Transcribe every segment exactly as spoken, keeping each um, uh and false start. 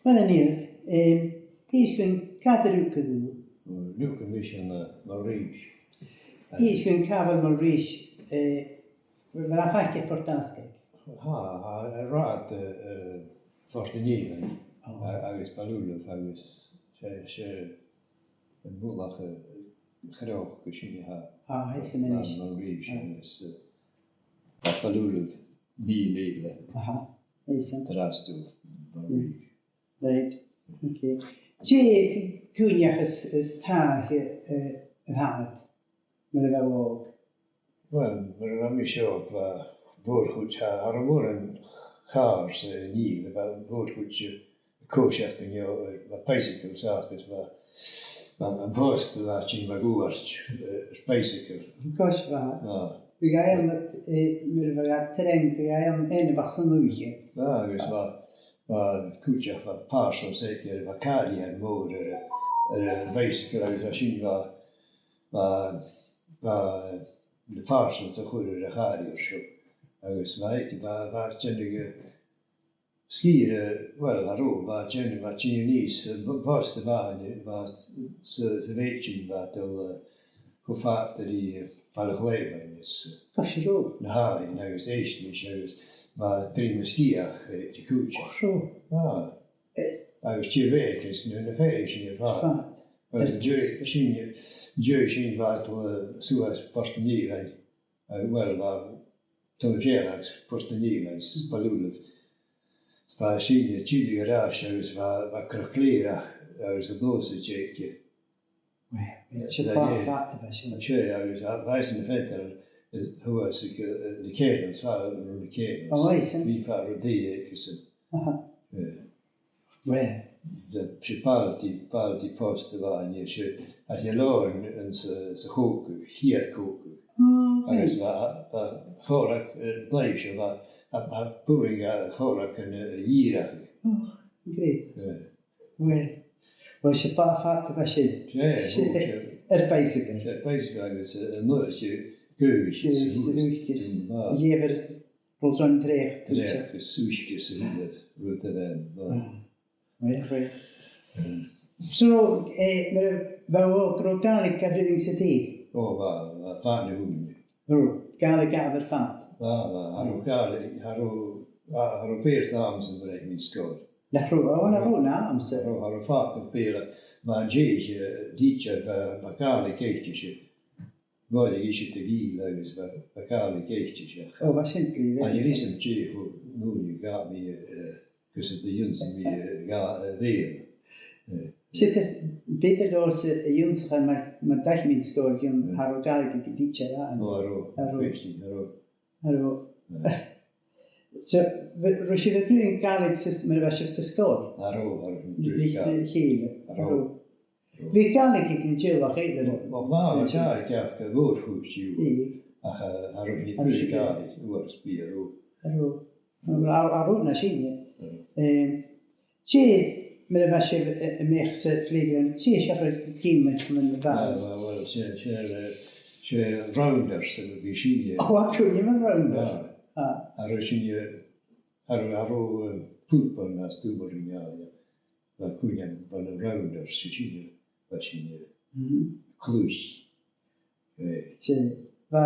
Uill, a Nèill, eh, innis dhuinn, càit an do rugadh tu? Rugadh mise ann am Maoraich. Innis dhuinn, càit a bheil Maoraich, eh, mar a tha faiceadh air Port Asgaig? Tha, tha, air rathad, eh, eh, Phort an Eilein, a-, agus Baile Ùlph, agus 's e, 's e am mullach, eh, chnoc a tha sin a tha. Ah, tha fhios agam a-nis. Maoraich, agus, eh, tha Baile Ùlph mìle eile. Aha, tha fhios agam. An-dràsta, Maoraich. Right, okay. Dè cuimhneachas as, as tràithe, eh, a bh' agad nuair a bha thu òg? Uill, nuair a bha mise òg, bha a' mhòr-chuid, cha, cha robh mòran chàr san Ìle, bha a' mhòr-chuid, eh, a' coiseachd an seo, eh, bha bicycles aca, agus bha, bha am post, bha sin mar ghuaird, eh, air bicycle. Gosh, bha. Bha. Bha e ann, eh, nuair a bha e trom, bha e ann, ann am Bogsa an Uillt. Bha, agus bha, bha cuideachd, bha parcels aige, bha carrier mòr air, air a' bhicycle, agus bha sin, bha, bha, bha na parcels a' cur air a' charrier seo. Agus bha aige, bha, bha e a' dèanamh, eh, sgìre, uill, cha robh, bha e a' dèanamh, bha e a' tighinn a-nìos, eh, b-, post a bh' ann, bha, sa, sa mhadainn bha e a' dol, eh, gu factaraidh, eh, Bhaile Ghleamhain is, eh, Gosh, an robh? na h-Àirigh agus Eisnis agus bha e a' druim a-steach, eh, air a' chùis. Gosh, an robh? Ah. Eh. Agus tìr-bheag is na, na fèidh sin air fad. Fad. Agus an dèidh sin, an dèidh sin bha e a' dol, eh, suas Port an Eilein. Eh, uill, bha, Taobh a' Cheathramach, Port an Eilein, agus Baile Ùlph. Bha sin a' tilleadh air ais agus bha, bha Cnoc Lèireach agus a' bhus aige. Uill, 's e pàirt fada a bha sin. 'S e, agus bha, bha esan a' faighinn, eh, shuas aig, eh, na Cèilidhs, far an robh na Cèilidhs. Ò, bha esan. Bha far an taobh aige sin. Aha. Eh. Uill. 'S e, 's e baldy, baldy post a bh' ann, 's e, agus e làn anns a', sa chogadh, a' chiad chogadh. Ò, right. Agus bha, bha a' chòrr, eh, an taigh seo, bha, bha, bha buain a' chòrr aca na dhìreach. Och, great. Eh. Uill. Uill, 's e pàirt fada a bha sin. 'S e, 's e, 's e. Air bicycle. 'S e air bicycle agus, eh, an uair sin, gaoth sa shuas. Gaoth sa shuas. Mm, bha. Dh'fheumadh Bha sin treis. Treis agus uisge 's a h-uile rud a bh' ann, bha. Ah. Right, right. Mm. So, eh, mar a bha, an robh Gàidhlig aig duine sam bith? Ò, bha, bha, fad na h-ùine. An robh Gàidhlig aca air fad? Bha, bha, cha robh Gàidhlig, cha robh, bha, cha robh Beurla ann san, nuair a bha mi san sgoil. Nach robh, ò, nach robh, nach robh. Cha robh, cha robh facal Beurla, bha an tè, eh, teacher, bha, bha Gàidhlig aice-se. Bha e ag innse do Ghille agus bha, bha Gàidhlig aice-se. Ò, bha sin glè mhath. Agus an uair sin, tè, cho, nuair a ghabh mi, eh, gus an do dh'ionnsaich mi, eh, Gà-, eh, Bheurla. Eh. 'S e, b' fheudar leotha-sa ionnsachadh mar, mar a chaidh mi dhan sgoil, gun, eh, cha robh Gàidhlig aig an teacher, a. Ò, cha robh. Cha robh. Feuch, cha robh. Cha robh. Eh. So, bh-, robh sibh a' bruidhinn Gàidhlig sa, mar a bha sibh san sgoil? Cha robh, cha robh, cha robh. Bha, bha, cha robh. Bha Gàidhlig aig an teaghlach eile. Bha, bha, bha Gàidhlig aig a' mhòr-chuid dhiubh. Aidh. Ach, eh, cha robh iad a' bruidhinn Gàidhlig uair sam bith, cha robh. Cha robh. Cha robh, cha robh na sinne. Mm. Em, dè, mar a bha sibh, eh, a-mach sa phlayground, dè seòrsa geama a bh' ann? Ah, well, well, 's e, 's e, eh, 's e rounders a bha sinne. Ò, tha cuimhne agam air rounders. Ah. Ah. Cha robh sinne, cha robh, cha robh, eh, football nas dùbhail ri Gàidhlig. Bha cuimhne agam, bha na rounders, 's e sin, bha sin, eh, cluich. Eh. Sin, bha,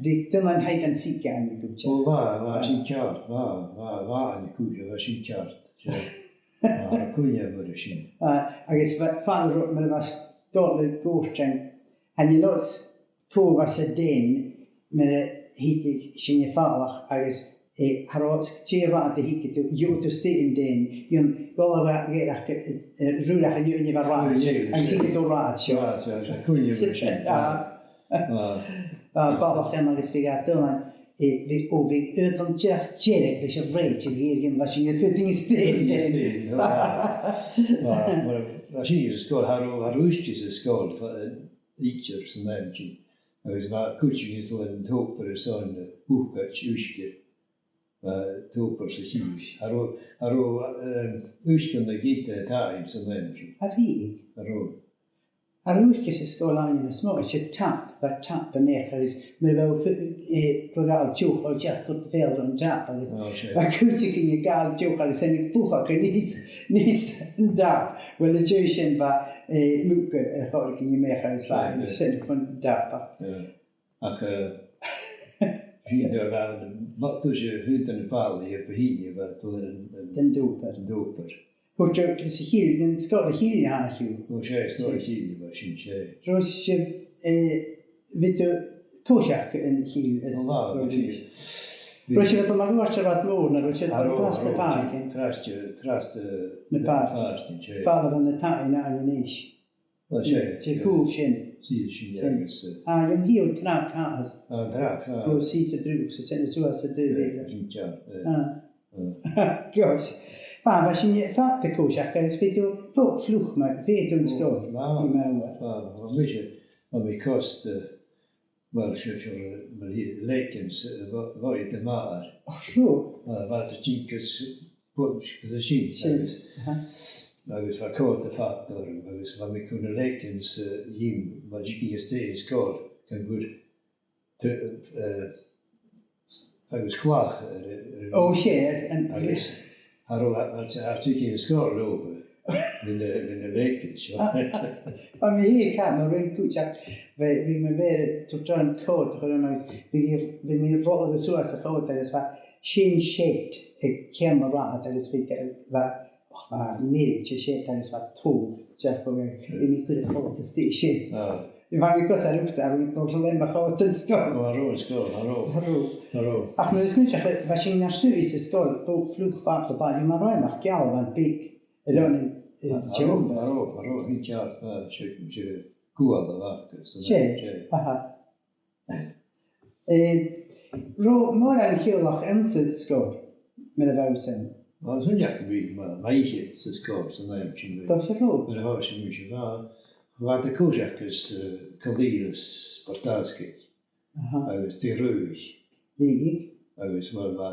bhiodh daoine hide and seek ann an cuideachd. Ò, bha, bha sin ceart, bha, bha, bha ann an cuideachd, bha sin ceart. Sin, bha cuimhne agam air sin. Ah, agus bha, fada ro-, mar a bha sinn a' dol gu cùisean, chan eil fhios cò bha san den, mar a thigeadh sinne falach agus, eh, cha robh fhios dè an rathad a thigeadh tu, gheibheadh tu a-steach an den, bhiodh an gobhar a' gèarach, eh, eh, ruaigeadh an fheadhainn a bha rathad, an tigeadh tu an rathad seo. Ah, seo, seo, cuimhne agam air sin. Ah. Ah. Ah, balach ann agus bhiodh e a' dol ann, eh, bhiodh, ò, bhiodh aodann dìreach dearg leis an fhreagairt, bhiodh e ag ràdh sin, "You're fitting a stain, Dan." Fitting a stain, ah. Ah, well, bha sin san sgoil, cha robh, cha robh uisge san sgoil, fa-, eh, idir san àm sin. Agus bha cuideigin a' togail an tobar airson, eh, bucaid uisge, eh, tobar sa chìs. Cha robh, cha robh, eh, uisge ann an ceann a' taigh san àm sin. A bheil? Cha robh. An uair sin 's e sgoil a bh' ann, is mar sin, tap, bha tap a-muigh agus mar a bha, eh, gu gabhail deoch, bha deoch gu fèill air an tap agus bha cuideigin a' gabhail deoch agus sin a' fuachd a-nìos, nìos an tap. Well, an dèidh sin bha, eh, muc air choreigin a-muigh agus bha sin fon tap. Ach, eh, sin do bha, ma, tusa, thug na balaich air Bothain, bha, tusa an, an, an dopair. An dopair. Thuirt thu, is a Chill, an sgoil a Chill a tha thu. Ò, 's e, sgoil a Chill, bha sin, 's e. Robh sibh, eh, bha thu coiseachd an Chill, is. Ò, bha, bha, bha. Robh sibh a' dol mun cuairt air Rathmòr, no robh sibh a' dol tro na pàircean? Tro, tro na pàircean, 's e. Far a bheil na taighean a-nis. Well, 's e, 's e, cùl sin. Sin, sin, agus, eh, ah, an t-sìde tràth, tha fhios. Ah, tràth, ah. Gu sìos a' bhrùch, 's a sin suas a' bhrùch. Eh, sin ceart, eh. Ah. Eh. Gosh. Bha, bha sinn fada a' coiseachd, agus bha e dol fliuch, ma, bha e dol an sgoil. Ò, bha. Bha, bha, bha mise, bha mi costa, eh, well, sure, sure, mar a leggings, eh, bha, bha iad math. Ò, sure. Bha, bha iad a' tighinn gus, gus a sin, sin, agus, aha, agus bha còta fada orm, agus bha mi cun na leggings, eh, dhìom, ma dh'fhaicinn a-staigh an sgoil, gun gur, t-, eh, s-, agus clach air, air, air, ò, 's e, an, agus, Cha robh, cha, cha, cha tigeadh an sgoil leotha, leis na, leis na leggings seo. Bha mi fhìn, cha mhòr an cuideachd, bha, bha mo mhàthair a' toirt orm còta a chur orm agus bha, bha mi a' falbh suas a' chòta agus bha sin seit aig ceann an rathaid agus bha, bha, och, bha mi a' seit agus bha tòrr, deach bho, bha mi a' cur a' chòta a-staigh sin. Ah. Bha mi gus an rud a bha mi a' dol leam a' chòta an sgoil. Ò, an robh an sgoil, an robh. An robh. An robh. Ach nuair a smaoinich mi, bha sinn nar suidhe san sgoil, bho fliuch fada, bha, an robh e nach geal a bha am beag. An robh, an, eh, an robh, an robh, an robh, sin ceart, bha, 's e, 's e gual a bh' aca, so 's e, 's e. Aha. Eh, robh mòran teaghlach anns an sgoil, mar a bha sin? Bha, sin neach a bha, ma, ma fhichead san sgoil, san àm sin. Gu dearbh? Mar a thòisich mise, bha, bha iad a' coiseachd gus, eh, Caol Ìle is Port Asgaig. Aha. Agus Dè Ruaidh. Bha. Agus, well, bha,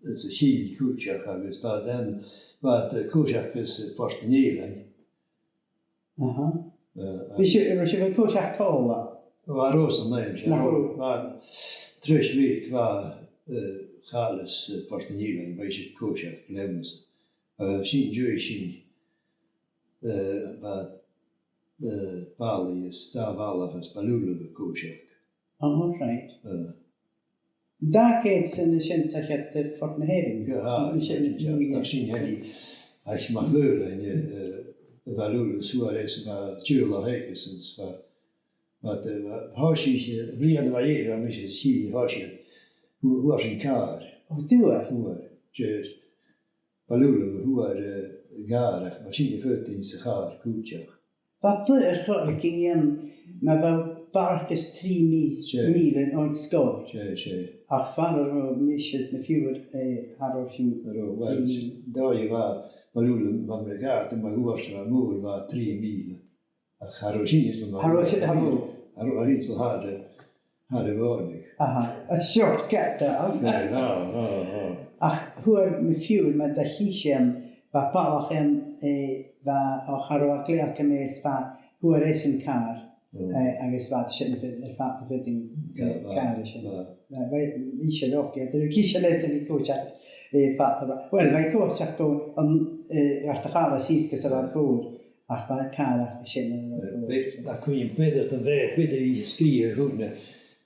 is a' Chill cuideachd, agus bha, then, bha iad a' coiseachd gus, eh, Port an Eilein. Aha. Eh, bha sibh, bha sibh a' coiseachd còmhla? Bha, an robh, san àm sin, nach robh? Bha, treis bheag, bha, eh, Caol Ìle is, eh, Port an Eilein, bha sinn a' coiseachd leam is, eh, sin an dèidh sin, eh, bha, eh, balaich is dà bhalach às Baile Ùlph a' coiseachd. Oh, right. Eh. Dà cheud 's a sin, 's a cheud de Phort na h-Eilein. Gu, tha, sin, sin, sin, sin, sin, ach sin, tha, ach MacLuain, eh, eh, a bha Baile Ùlph, 's bha esan, bha teaghlach aige-san, 's bha, bha, eh, bha, thòisich, eh, bliadhna mu dheireadh, bha mise a' smaoineachadh, thòisich, fhu-, fhuair sinn càr. Ò, fhuair? Fhuair, 's e, Baile Ùlph, fhuair, eh, càr, ach bha sinne a' fuireach sa chàr cuideachd. Bha e air choreigin, ma bha barrachd is trì mìle, 's e, mìle on sgoil. 'S e, 's e. Ach far an robh mise is mo phiuthar, eh, cha robh sinn, cha robh, well, trì mìle. Dòigh a bha, Baile Ùlph, bha mar a ghabhas tu mun cuairt air a' mhòr, bha trì mìle. Ach cha robh sinn, cha robh, cha robh, cha robh sinn, cha robh, cha robh Aha, a shortcut, eh? Aye, aye, aye, aye. Ach fhuair mo phiuthar, mar a thuirt sinn, bha balach ann, eh, bha, o, cha robh e glè mhath, bha, fhuair esan càr, eh, agus bha sin air fad a' faighinn, eh, càr sin. Bha, bha, bha sin, ok, a' dol a chì sin air a' chùis, eh, fad, bha, well, bha e a' coiseachd gu, an, eh, gu Àird a' Chàrr a-sìos gus an rathad mhòr. Ach bha càr aca sin an rud. Eh, bha, tha cuimhn' agam, bha, bha e a' sgrìobhadh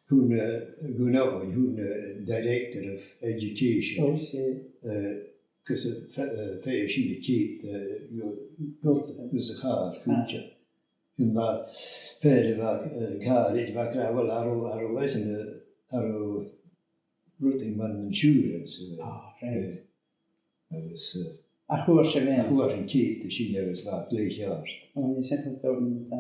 chun, chun, chun, chun, eh, director of education. O, 's e. Eh, gus am f-, eh, feuch sinn a' chiad, eh, gu, gus a' chàr, cuideachd. Sin bha, fear a bha, eh, càr, bha e ag ràdh, well, cha robh, cha robh esan, eh, cha robh rudeigin mar insurance, eh. Ah, right. Eh, Agus, eh, ach fhuair sibh e. Fhuair sinn cead, 's e sin agus bha e glè cheart. O, nì sin a tha dona, tha.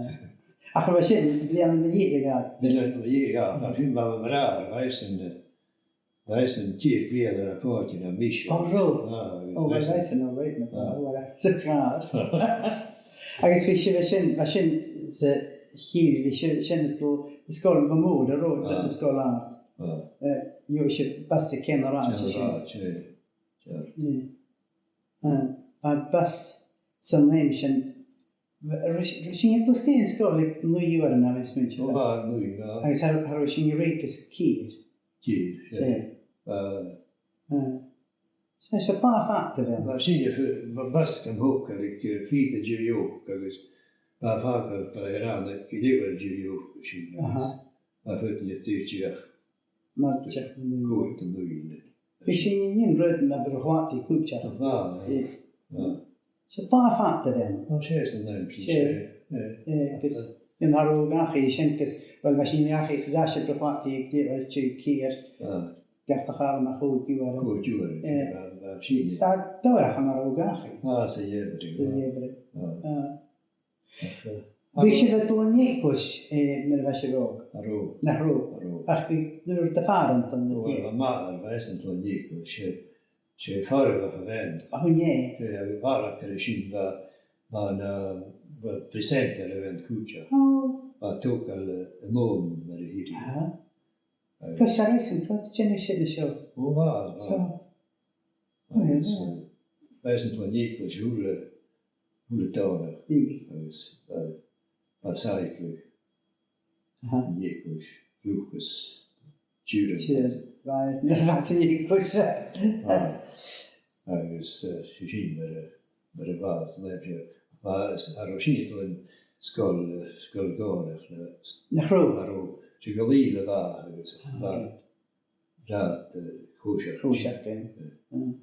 Ach bha sin bliadhna mu dheireadh, tha. Bliadhna mu dheireadh, tha. Ach sin bha mo bhràthair, bha esan, eh, bha esan deich bliadhna na bu shine na mise. O, robh? Ah, o, bha esan, o, right, ma-thà, fhuair e sa chàr. Agus bha sibh, bha sin, bha sin sa Chill, bha sibh, sin an t-sgoil mhòr, an robh, an sgoil àrd. Ah. Eh, gheibh sibh bus aig ceann an rathaid sin. Ceann an rathaid, 's e. Sure. Mm. Ah, bha bus san àm sin, Robh, robh sinn a' dol a-steach dhan sgoil aig naoi uairean, a bheil mi a' smaoineachadh? O, bha, naoi, bha. Agus cha, cha robh sinn a' ruighinn gus ceithir. Ceithir, 's e. Seadh. Bha. Ah. Seadh, 's e, bha fada a bh' ann. Bha sinn a' f-, bha, bha sinn a' fàgail aig, eh, fichead deug agus bha fàgail, bha e ag ràdh gu leòr deug sin. Aha. Bha feadhainn a' tighinn a-steach. Mar a tha. Còig no naoi. Bha sinn a' dèanamh rudan a bha ro chladaich cuideachd. Bha, bha. Eh. Bha. 'S e, bha fada a bh' ann. O, 's e, 's ann a bha sinn, 's e. Eh, agus bha mi air a dhol dhachaigh an sin, agus, uill, bha sinn a' dol dhachaigh, dhachaigh ro chladaich aig deireadh, aig deireadh ceithir. Ah. Ged a chaidh mi a chòig uairean. Còig uairean, eh, bha, bha sinn. Bha dòigh aca mar a dhol dhachaigh. Ah, sa gheamhradh. Sa gheamhradh. Ah. Ah. Ach, eh, bha sibh a' dol dhan eaglais, eh, nuair a bha sibh òg? Cha robh. Nach robh? Cha robh. Ach bha, nuair a bha do phàrantan a' dol? Uill, bha m' athair, bha esan a' dol dhan eaglais, 's e, 's e fàrach a bh' ann. O, an e? 'S e, a bharrachd air sin bha, bha na, bha precentor a bh' ann cuideachd. O. Bha togail, eh, an fhonn mar a theireadh. Aha. Agus 's e, 's e, an rud a dhèanadh sibh an seo? O, bha, bha. Seo. Agus, eh, bha esan a' dol dhan eaglais a h-uile, a h-uile Dòmhnach. Bha. Agus, eh, bha saighdear. Aha. An eaglais, fliuchas, tiuras. Tiuras, bha, bha san eaglais. Ah. Agus, eh, 's e sin mar a, mar a bha, 's an aimsir, bha, 's cha robh sinn a' dol dhan sgoil, eh, sgoil Dhòmhnach, na, nach robh? Cha robh, 's e Gaelainn a bha, agus bha, ah, rathad, eh, còisir. Còisir, eh. Mm.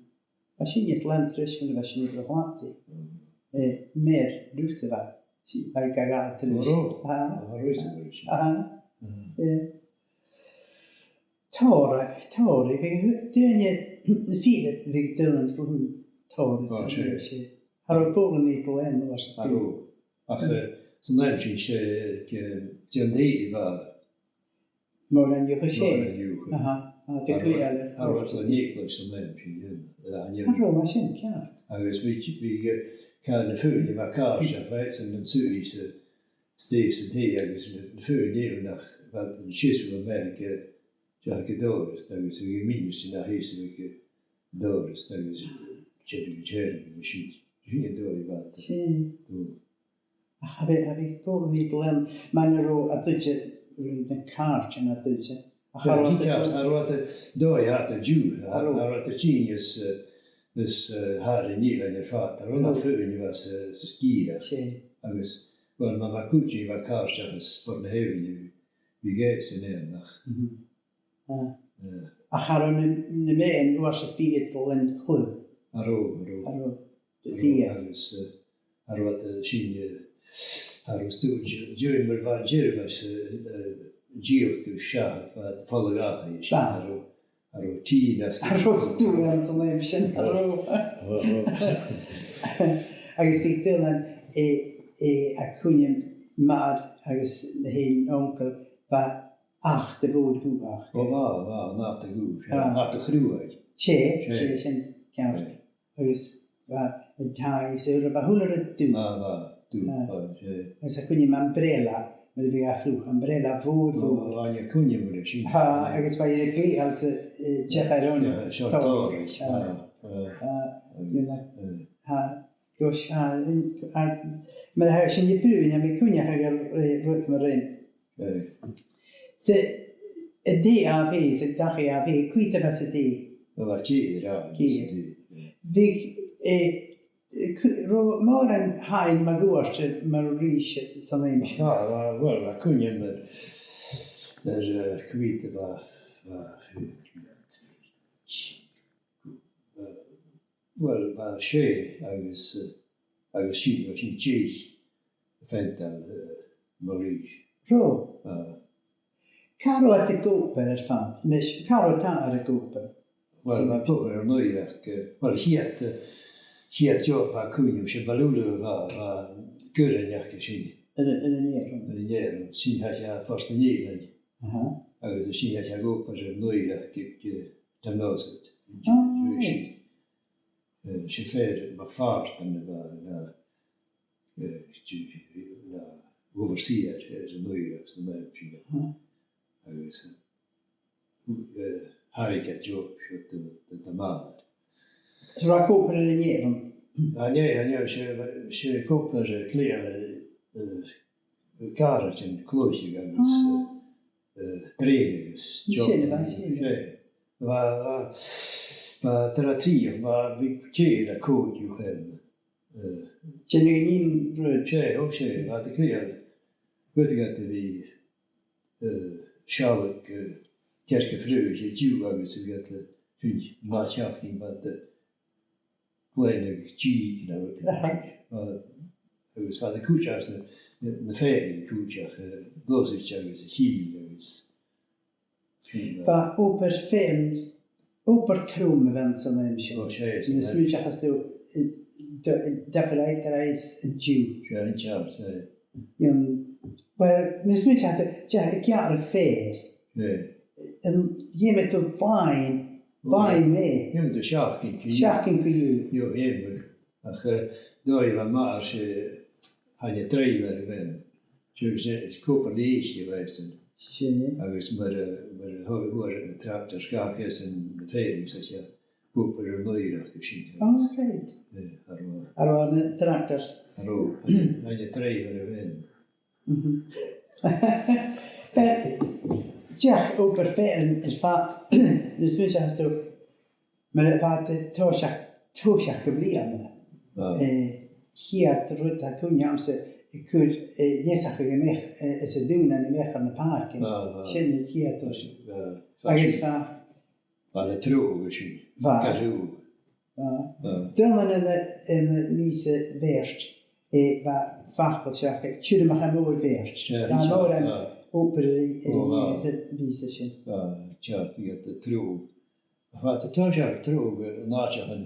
Bha sinne a' dol ann treis nuair a bha sinne ro chladaich. Mm. Eh, Màiri Ruth a bha, 's i, bha i ga ghabhail treis. An robh? Aha. An robh, 's e, an robh i? Aha. Mm. Eh. Tòrr, tòrr, bha daoine, na fir, bha daoine a' dol dhan tòrr, o, 's e, 's e. Cha robh bòrd ann an Italy an uair sin. Cha robh. Ach, eh, san aimsir sin, 's e, eh, Dùn Èideann a bha. Mòran Iùchair, 's e? Mòran Iùchair. Aha, aha, tha e glè fhada. Cha robh, cha robh an eaglais san aimsir sin, eh, an e? Cha robh, mar sin, ceart. Agus bha, bha, eh, càil na fuaimne, bha càil seach, bha iad san, an suidhe sa, stèidh san taigh agus na, na fuaimne air nach, bha an siosar a' mheirig, eh, deach gu doras, agus bha e a' mìneachadh sin a tha seo gu doras, agus tèid gu tèid, agus sin, sin an dòigh a bha. Sin. Dùn. Ach, a bheil, a bheil dùil a bhith glan, mar a robh an duine, robh na càirdean an duine. Ach, cha robh, cha robh an dòigh a tha an-diugh, cha robh, cha robh an duine is, eh, is, eh, tha an nì an fhad, cha robh na fuaimne a bha sa, sa sgìre. Agus, uill, ma, ma chuireadh tu càirdean is bhon na h-èibhinn, bhiodh e san eanach. Mhm. Ah. Eh. Ach cha robh na, na meadhanan uair sin a bha iad a' dol an cluinn. Cha robh, cha robh. Cha robh. Cha robh, agus, eh, cha robh iad, eh, sin, eh, cha robh stùide, dìreach mar a bha an dèidh, eh, eh, dìreach gu seachad, bha iad a' falbh dhachaigh, sin, cha robh, cha robh tì nas. Cha robh dùil ann san aimsir sin, cha robh. Cha robh. Agus bha dùil ann, eh, eh, a' chuimhne mar agus na h-aon uncail, bha Achd a' Bhùird Dhubh. O, bha, bha, an Achd a' Bhùird, ah, an Achd a' Chruaidh. 'S e, 's e, 's e sin ceart. Eh. Agus bha an taigh, 's e, bha a h-uile rud dubh. Bha, bha, dubh, ah, bha, 's e. Agus tha cuimhne agam umbrella, mar a bhiodh e a' fliuch, umbrella mhòr, o, mhòr. Bha, tha cuimhne agam air sin. Tha, agus bha e glè fheàrr sa, eh, deach air an, eh, seo tòrr, tòrr, ah, ah, ah, ah, you know, eh. Tha, Gosh, a, a, mar a tha sinn a' bruidhinn, tha mi a' cuimhneachadh air, eh, rud mar sin. Eh. 'S e, an taigh a bha, 's an dachaigh a bha, cò mheud a bha san taigh? Uill, bha ceithir, a, ceithir. Bhiodh, eh, eh, c-, robh mòran thaighean mun cuairt, mar a-rithist san aimsir? Bha, bha, uill, tha cuimhne agam air, air, eh, cò mheud a bha, bha, eh, Uill, bha sia agus, eh, agus sinn, bha sinn deich a' fantail, eh, mar-thà. Robh? Ah. Càit an robh iad ag obair air fad? Nis, càit an robh iad ag obair? Uill, bha iad ag obair air an oighreachd, eh, uill, a' chiad, eh, a' chiad job, tha cuimhne agam, 's e Baile Ùr a bha, bha gùirean aca sin. An, an, an Èirinn? An Èirinn. Sin, chaidh iad a Phort an Eilein. Aha. Agus sin, chaidh iad ag obair air an oighreachd aig, eh, Dùn Èideann. Ah. Sin. Eh, 's e fear MacPhàrtainn a bha na, eh, na overseer air an oighreachd san àm sin. Aha. Agus, eh, eh, thairg e job seo do, do, do m' athair. So bha e ag obair air an Èirinn? An e, an e, 's e, 's e copair, eh, clèir, eh, eh, càraidean cluich agus, eh, eh, drèin agus job. Sin a bha sin. 'S e. Bha, bha, bha, dar a trì, bha, bha cèill a' còmhdach an. Eh, sin an aon rud. 'S e, o 's e, bha iad a' clèir. Bha iad a' gabhail, eh, sealg, eh, cearca fraoich an-diugh agus bha iad, eh, sin, math seachdain, bha iad, eh, gleann a' dìg no rud. Aha. Eh, agus bha iad a' cuideachadh na, na, na fèill a' cuideachadh, eh, Losaichte agus a' Chinn agus. Bha obair feum, obair trom a bh' ann san àm sin. O, 's e, 's e. Nuair a smaoinicheas tu, eh, d-, d-, diofar eadar-dhealachadh an-diugh. 'S e, an-diugh, 's e. An, well, nuair a smaoinicheas tu, dè, a' gearradh feur. 'S e. An, dh'fheumadh tu làithean, làithean mu. Dh'fheumadh tu seachdain co-dhiù. Seachdain co-dhiù. Dh'fheumadh, dh'fheumadh. Ach, eh, dòigh a bha m' athair, 's e, chan e dràibhear a bh' ann. 'S e, 's e, 's e copair lèigh a bha esan. 'S e. Agus mar a, mar a fhuair, fhuair na tractors, ghabhadh esan na fèill, 's e, copair air an oighreachd a bha sin. Oh, right. Eh, air a... Air a na tractors. Air a, chan e dràibhear a bh' ann. Mhm. Eh, dìreach obair feum air fad, nuair a smaoinicheas tu, mar a bha iad a' tòiseachadh, tòiseachadh a' bhliadhna. Ah. Eh, a' chiad rud a tha cuimhne agamsa, a' cur, eh, leasachadh a-mach, eh, às an dùnan a-mach air na pàircean. Ah, ah. Sin a' chiad rud. Ah, agus bha... Bha e treòthach sin. Bha. Gu treòthach. Bha. Ah. Dùnan ann an, ann am mìos Mhàrt, eh, bha facal seachad, tiormachadh mòr Mhàrt. Yeah, bha mòran obair air, air an mìos, mìos sin. Ah, ceart, bha iad treòthach. Bha iad a' tòiseachadh treòthach, eh, an àiteachan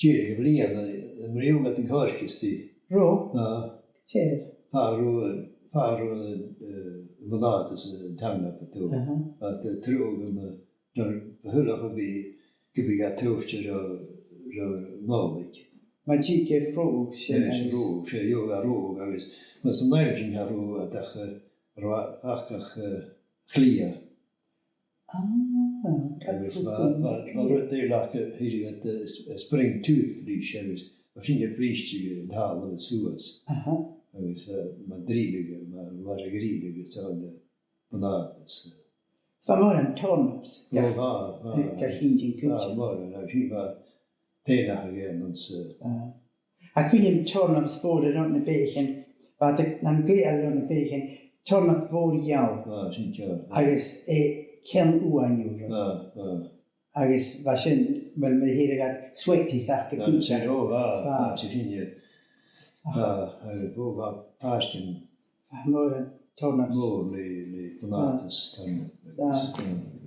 dìreach a' bhliadhna, eh, an robh iad an coirce is ti? Robh. Ah. Sure. Far an robh, far an robh, eh, buntàta san tarnap a' dol. Aha. Bha iad, eh, treòthach an, eh, nuair a thuilleadh a bhith, gum biodh e a' toirt ro, ro Nollaig. Mar a thig an reothadh sin. Yes, agus reothadh, 's e, gheibheadh e reothadh agus, mas e an aon rud a bh' ann, eh, robh e ach, ach, eh, cliath. Ah, agus bha, bha, bha rud eile aca, eh, spring tooth ris, agus bha sin a' briseadh an talamh suas. Aha. Agus, eh, mar a dhrill iad, mar, mar a dhrill iad, agus an, eh, buntàta is, eh. Is bha mòran turnips, o, bha, bha, ga, ga shìneadh cuideachd. Bha mòran, agus sin bha tèanachadh aca anns, eh. Ah. Tha cuimhne agam turnips mhòr air na beathaichean, bha iad nan gliath air na beathaichean, turnip mhòr gheal. Ah, sin ceart. Agus, eh, ceann uaine orra. Ah, ah. Agus bha sin, mar, mar a their iad, sweaties aca cuideachd. O, bha, bha, 's e sin e. Bha, agus bha, bha pàircean mòr, turnips. Mòr le, le buntàta is turnip. Bha.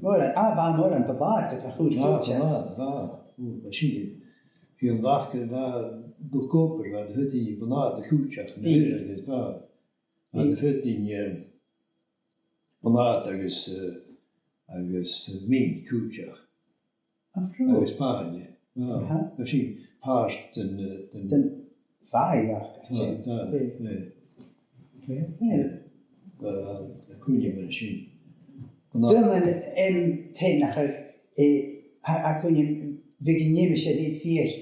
Mòran, ah, bha mòran buntàta a chuireadh cuideachd. Bha, bha. O, bha sin e. Bha am facal, bha, do copair, bha, do chuireadh buntàta cuideachd, agus bha. Bha, do chuireadh, eh, buntàta agus, eh, agus, eh, min cuideachd. An robh? Agus bàine. Ah, aha. Bha sin pàirt den, eh, den... Den fhaileach, ah, sin. Ah, eh. Eh, eh. Eh, bha, bha cuimhne agam air sin. Dè an aon tèanachadh, eh, tha, tha cuimhne agam, bhiodh an aimsir air a bhith fiadhaich.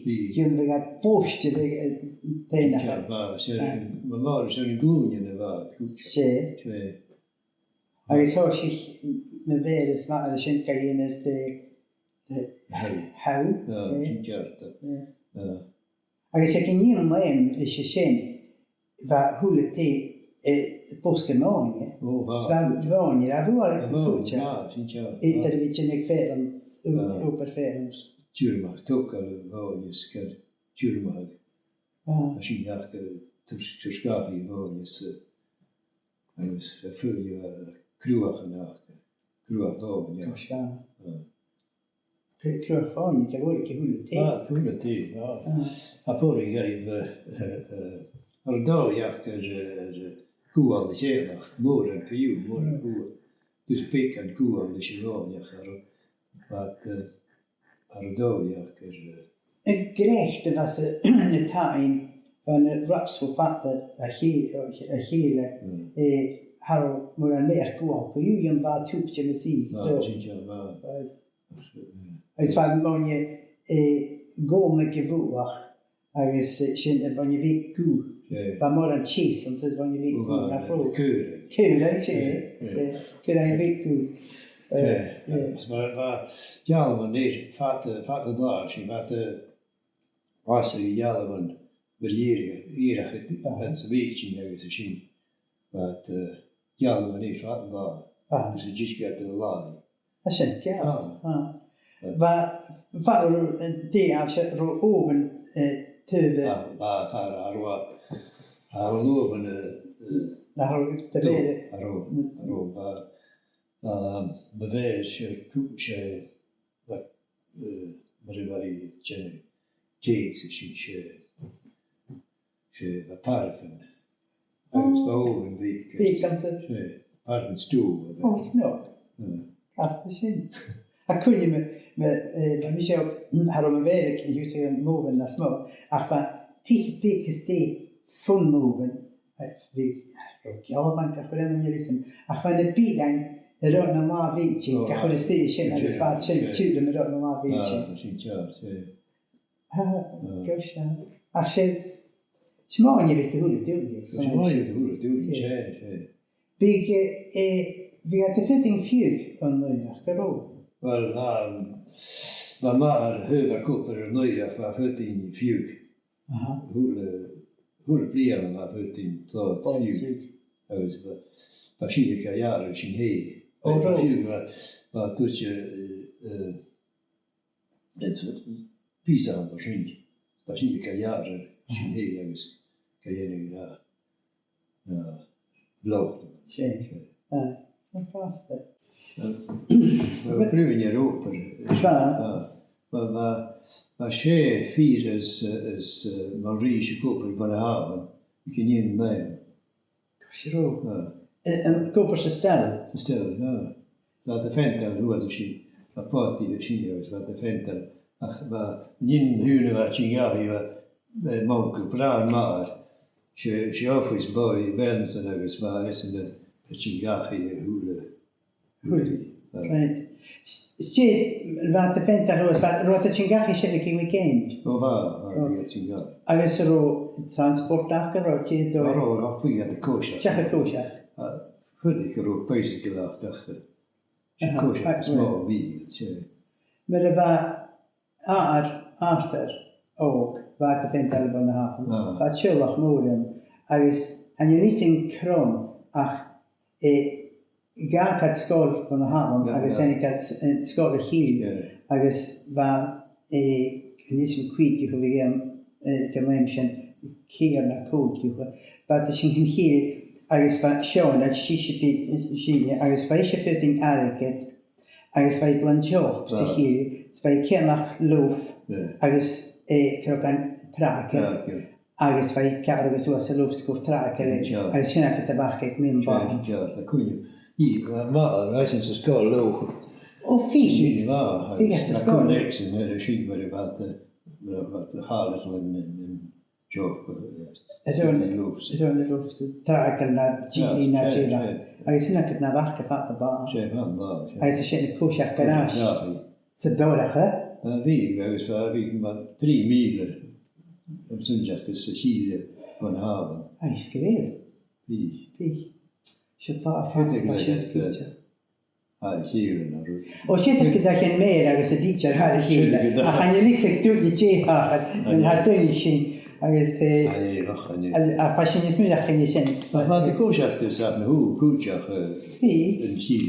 Bhiodh. Dè an, bhiodh e boichte, bhiodh, eh, tèanachadh. Bha, 's e, ah, mar, mar, 's e an glùinean a bha iad cuideachd. 'S e. 'S e. Agus thòisich mo mhàthair is m' athair an sin ga dhèanamh de, de... Thaigh. Thaigh. Ah, eh, sin ceart. Eh. Ah. Agus aig an aon àm ris an sin, bha a h-uile taigh, eh, a' losgadh mòine. O, bha. Bha mòine, a bha, a bha, cuideachd. Ah, sin ceart. Eadar a bhith a' dèanamh feirm, ah, obair feirm. Tiormachadh, togail a' mhòine is gu tiormachadh. Ah. Agus sin aca, eh, tur-, tursgachaidh a' mhòine is, eh, agus, eh, fuirich, eh, cruachan aca, cruach mhòine. Cruach. Ah. Cru-, cruach mhòine, gu bheil e aig a h-uile taigh. Ah, aig a h-uile taigh, ah. Ah. Tha pòraidh dhuibh, eh, eh, eh, air an dòigh aca air, eh, air, eh, gual a cheannach, mòran co-dhiù, mòran gual. Just beagan gual leis a' mhòine ach air, bha iad, eh, air an dòigh aca air, eh. An grèim a bh' anns na taighean, bha na rups cho fada ri chè-, ri chèile, mm, eh, cha robh mòran mear gual co-dhiù, bha e tuigte nas ìsle. Ah, sin ceart, bha. Bha. Agus bha am mòine, eh, a' gabhail a' mhullach, Agus, eh, sin, eh, bhon a bhith gu. Eh. Bha mòran teas an sin bhon a bhith gu, nach robh? Caoraich. Caoraich, eh, eh, caoraich a bhith gu. Eh, eh. Bha, bha dealbhan air fad, fad an latha, sin, bha, eh, bha dealbhan mar iarraidh, iarraidh, aha, fad sa mhadainn agus sin. Bha, eh, dealbhan air fad an latha. Aha. Agus a' dìreadh an latha. Tha sin ceart. Ah. Ah. Bha, bha, eh, dè, a bheil sibh, robh oven, eh, taobh? Ah, bha, cha robh, cha robh oven, eh, eh, nach robh, dè, cha robh, cha robh, bha, bha, mo mhàthair, 's e cù-, 's e, bha, eh, mar a bha i a' dèanamh cakes, 's e, 's e, 's e, bha paraffin. Agus bha oven bheag. Bheag, an sin. 'S e, paraffin stove. Ò, snog. Mm. Casta sin. Tha cuimhne agam, agam, eh, bha mise, mm, cha robh mo mhàthair aig, fiù 's an oven nas motha, ach bha pìos beag a-staigh fon oven, eh, bha, robh gealbhan ga chur ann an uair sin, ach bha na bilean air an latha a' mhadainn, ga chur a-staigh an sin, agus bha sin, yeah, tiugainn air an latha a' mhadainn. Ah, sin ceart, yeah. Ah, ah, gosh, ah. Ach 's e, 's e mòine a bh' aig a h-uile duine, 's e mòine a bh' aig a h-uile duine, 's e, 's e. Bhiodh, eh, eh, bhiodh iad a' faighinn fiodh an oidhche, an robh? Uill, bha, bha m' athair, tha e ag obair an oidhche, bha e a' faighinn fiodh. Aha. A h-uile, a h-uile bliadhna bha e a' faighinn tòrr fiodh. Agus bha, bha sinn ga ghearradh sinn fhèin. Ò, robh. Fiodh, bha, bha e a' toirt, eh, eh, is pìos ann mar sin. Bha sinn ga ghearradh sinn fhèin agus ga dhèanamh na, na blochan. 'S e. Aye, na fasta. Bha, bha bruidhinn air obair. Bha. Bha, bha, bha, bha sè fir is, is, eh, mar rìs ag obair bhon a' hàbhan, aig an aon àm. Sure. Ah. Eh, an, ag obair sa stail? Sa stail, ah. Bha iad a' fantail shuas an sin, bha pàrtaidh an sin agus bha iad a' fantail. Ach bha, an aon duine a bha a' tighinn dhachaigh, bha, eh, m' uncail, bràthair m' athar, 's e, 's e office boy a bh' annsan agus bha esan a' tighinn dhachaigh a h-uile Right. Right. S-, 's e, bha iad a' fantail shuas, bha, robh iad a' tighinn dhachaigh sin aig a' weekend? Ò, bha, bha, bha iad a' tighinn dhachaigh. Agus an robh transport aca, robh cead? Ò, robh, robh, bha iad a' coiseachd. Deach a' coiseachd. Ah, chuireadh gun robh bicycle aca, ach, eh, 's e coiseachd as motha a bh' ann, 's e. Mar a bha athair Arthur òg, bha iad a' fantail bhon a' hàbhan. Ah. Bha teaghlach mòr ann, agus chan eil fhios agam carson, ach, eh, dh'fhàg iad sgoil bhon a' hàbhan, yeah, agus yeah, thàinig iad s-, eh, sgoil a' Chill, yeah, agus bha, eh, chan eil fhios agam cò aig a bha, eh, aig an àm sin, ceithir no còig, bha iad a' tighinn chun Chill, agus bha Seòna, sise, sise, agus bha ise a' faighinn airgead, agus bha i a' dol dhan shop sa Chill, is bha i a' ceannach loaf, yeah, agus, eh, crogan tràill. Tràill. Agus bha i a' gearradh suas an loaf 's a' cur tràill air, yeah, agus sin agad a' bhac aig meadhan bàrr. Tha cuimhne. Bha, bha, bha esan sa sgoil loaf. Ò, bha. Bha, bha esan sa sgoil. Bha sin mar a bha, eh, mar a bha, a' chàil an, an, an job, eh, is ann, is ann an loaf, tràill na dìnnear na dìnnear. Agus sin agad na bhac fad a' bhàrr. 'S e, fad a' bhàrr, 's e. Agus 's e sin a' coiseachd air ais. Sa dorcha? Bha, agus bha, bha mar trì mìle an sunnd agus sa Chille bhon a' hàbhan. Aidh, 's gu bheil. Bha. Bha. 'S e fada, fada, fada, fada. Thar a' chèile, no rud. Ò, 's e, tha cuimhne agam air agus an tidsear thar a' chèile. Ach chan eil fhios aig duine dè thachair, an tha duine sin, agus, eh, a, a, bha sin is mura chan eil sin. Ach bha iad a' coiseachd gus an taobh cuideachd, eh, an Chill.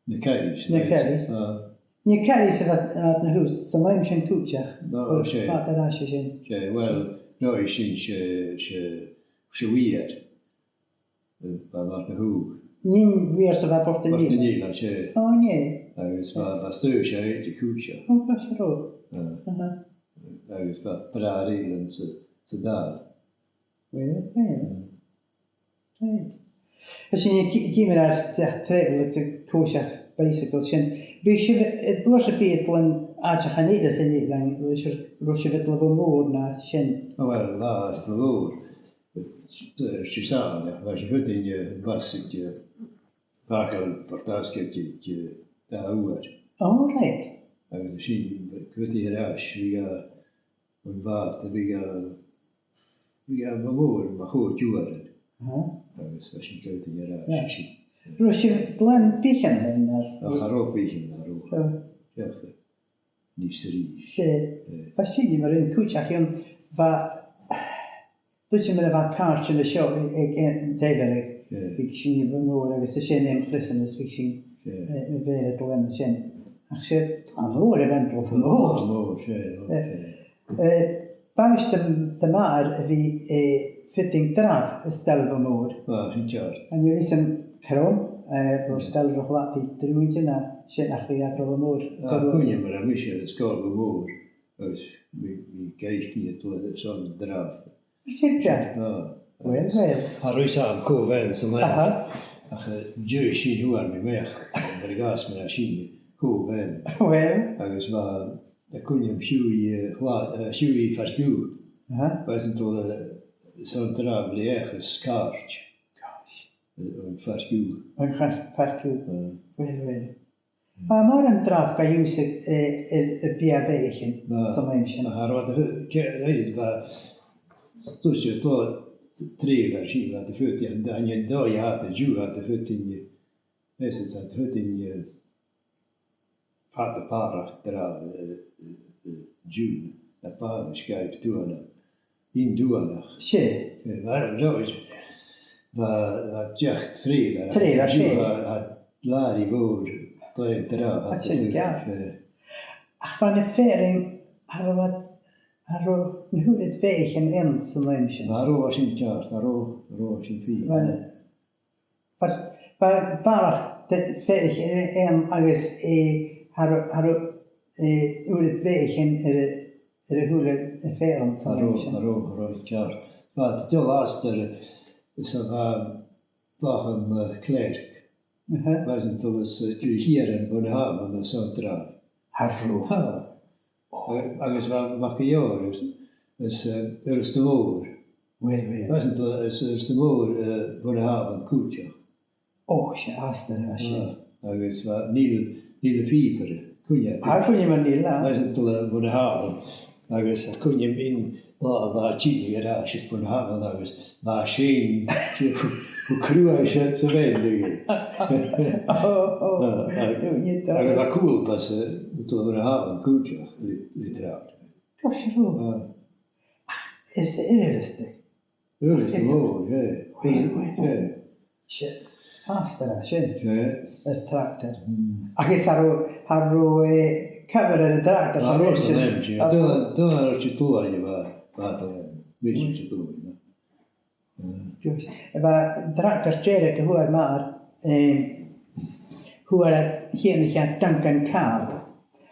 Na Carries, na Carries. Ah. Na Carries a bha, a bha na hús, san àm sin cuideachd. No, 's e. Fada air ais sin. 'S e, uill, no, sin 's e, 's e, 's e Uidhir. Eh, bha mar na hús. Nì, Uidhir sa bha Port an Eilein. Port an Eilein, 's e. Ò, nì. Agus bha, bha stòr seo aige cuideachd. Ò, bha, 's e, robh. Ah. Aha. Agus bha bràthair Eilein sa, sa Dàil. Uill, uill. Right. Is sin, cì-, ciamar a tha, tha travel agus a' coiseachd bicycle sin. Bhiodh sibh, eh, uair sam bith a' dol àiteachan eile san eilean, an robh sibh, an robh sibh a' dol a Bhogha Mòr no sin? Ò, uill, bha, a' dol a Bhogha Mòr. Eh, 's e sàl, bha sinn a' faighinn, eh, bus aig, eh, Pàirc Port Asgaig aig, aig, eh, dà uair. Ò, right. Agus sin, a' faighinn air ais, bhiodh, eh, An bàta, bhiodh e, bhiodh e mu mhòr, mu chòig uairean. Aha. Agus bha sinn a' coimhead air ais. Right. Sin. An robh sibh a' glanadh bithean an uair? Ach cha robh bithean, cha robh. Cha robh. Seach, eh, nis a-rithist. 'S e. Eh. Bha sinne mar sin cuideachd, bha, thuirt mi mar a bha càirdean an seo aig, aig, an taigh-beag. Eh. Bhiodh sinne mu mhòr agus 's e sin aon chriosmas, bhiodh sinn, eh, a' bhith a' glanadh sin. Ach 's e, an uair a bh' ann, an uair. An uair, 's e, an uair, 's e. Eh, b' àbhaist dom, dom m' athair a bhith, eh, fitting dràibh a' stail bho mhòr. Ah, sin ceart. An uair sin crom, eh, bho stail ro chladaich drùinte no sin ach bhiodh e a' dol bho mhòr. Ah, cuimhne mar a bha mise air an sgoil bho mhòr, agus bhiodh, bhiodh gaisgich a' dol airson dràibh. Sin ceart. Ah, well, agus well. Cha robh fhios agam cò bh' ann san àm. Aha. Ach, eh, dìreach sin fhuair mi a-mach, mar a ghabhas mar sin, cò bh' ann. Well. Agus bha, tha cuimhne agam, siubhail, eh, chla-, eh, siubhail fear-ciùil. Aha. Bha esan a' dol, eh, airson dràibh le each is cairt. Gosh. Eh, an fear-ciùil. An fear-, fear-ciùil. Eh. Well, well. Bha mòran dràibh ga ionnsachadh, eh, air, air beatha bheathaichean san àm sin. Bha, bha, bha, bha, tusa, trì, bha, sin, bha, feumaidh, an, an, an dòigh a tha, an-diugh, tha, feumaidh, eh, is, is, feumaidh, eh, fada barrachd dràibh, eh, eh, eh, an-diugh, na barrachd sgaoil tuathanach. Induanach. 'S e. Eh, bha, bha, bha, bha deich trailer. Trailer, 's e. Bha, bha làraidh mhòr, dà, dràibh, bha sin ceart. Eh. Ach bha na fearainn, cha robh, cha robh na h-uiread bheathaichean ann san àm sin. Cha robh, sin ceart, cha robh, cha robh sin fìor. Bha na Bha, bha barrachd de, fearainn, eh, ann agus, eh, cha robh, cha robh, eh, uiread bheathaichean air a, air a h-uile fearann san àm sin. Cha robh, cha robh, cha robh, ceart. Bha, tha dol astar, eh, is a bha, eh, Dòmhnall Clerk. Aha. Bha esan a' dol às, eh, Dùn Èideann bhon a' Shamhna airson dràibh. Cha robh. Tha. Agus bha Mac a' Gheòrraidh is, eh, Uibhist a' Mhòr. Uill, uill. Bha esan a' dol às, eh, Uibhist a' Mhòr, eh, bhon a' Shamhna cuideachd. Ò, 's e astar a bha sin. Ah, agus bha Niall, Niall a' Phìobaire, cuimhne. Ah, cuimhne agam air Niall, ah. Bha esan a' dol, eh, bhon a' Shamhna. Agus tha cuimhne agam aon latha a bha e a' tighinn air ais às bhon a' Shamhna agus bha sin, bha cruaidh sa, sa bheinn, like. Ò, ò. Ah, ah. Agus bha Cùl Bàs, eh, a' dol bhon a' Shamhna cuideachd, le, le tractar. Gosh, a bheil? Ah. Is e Uibhist. Uibhist a' Mhòr, yeah. Uill, uill. Yeah. 'S e, astar a tha sin. Yeah. Air tractar. Mm. Agus cha robh, cha robh, eh, cover air an tractar. Cha robh san àm sin. Cha robh. Dùil, dùil nach robh e cho dlùth a bha, bha e, bha e cho dlùth, no. Mm. Gosh. Bha tractar dearg a fhuair m' athair, eh, fhuair e, cheannaich e Duncan Carr.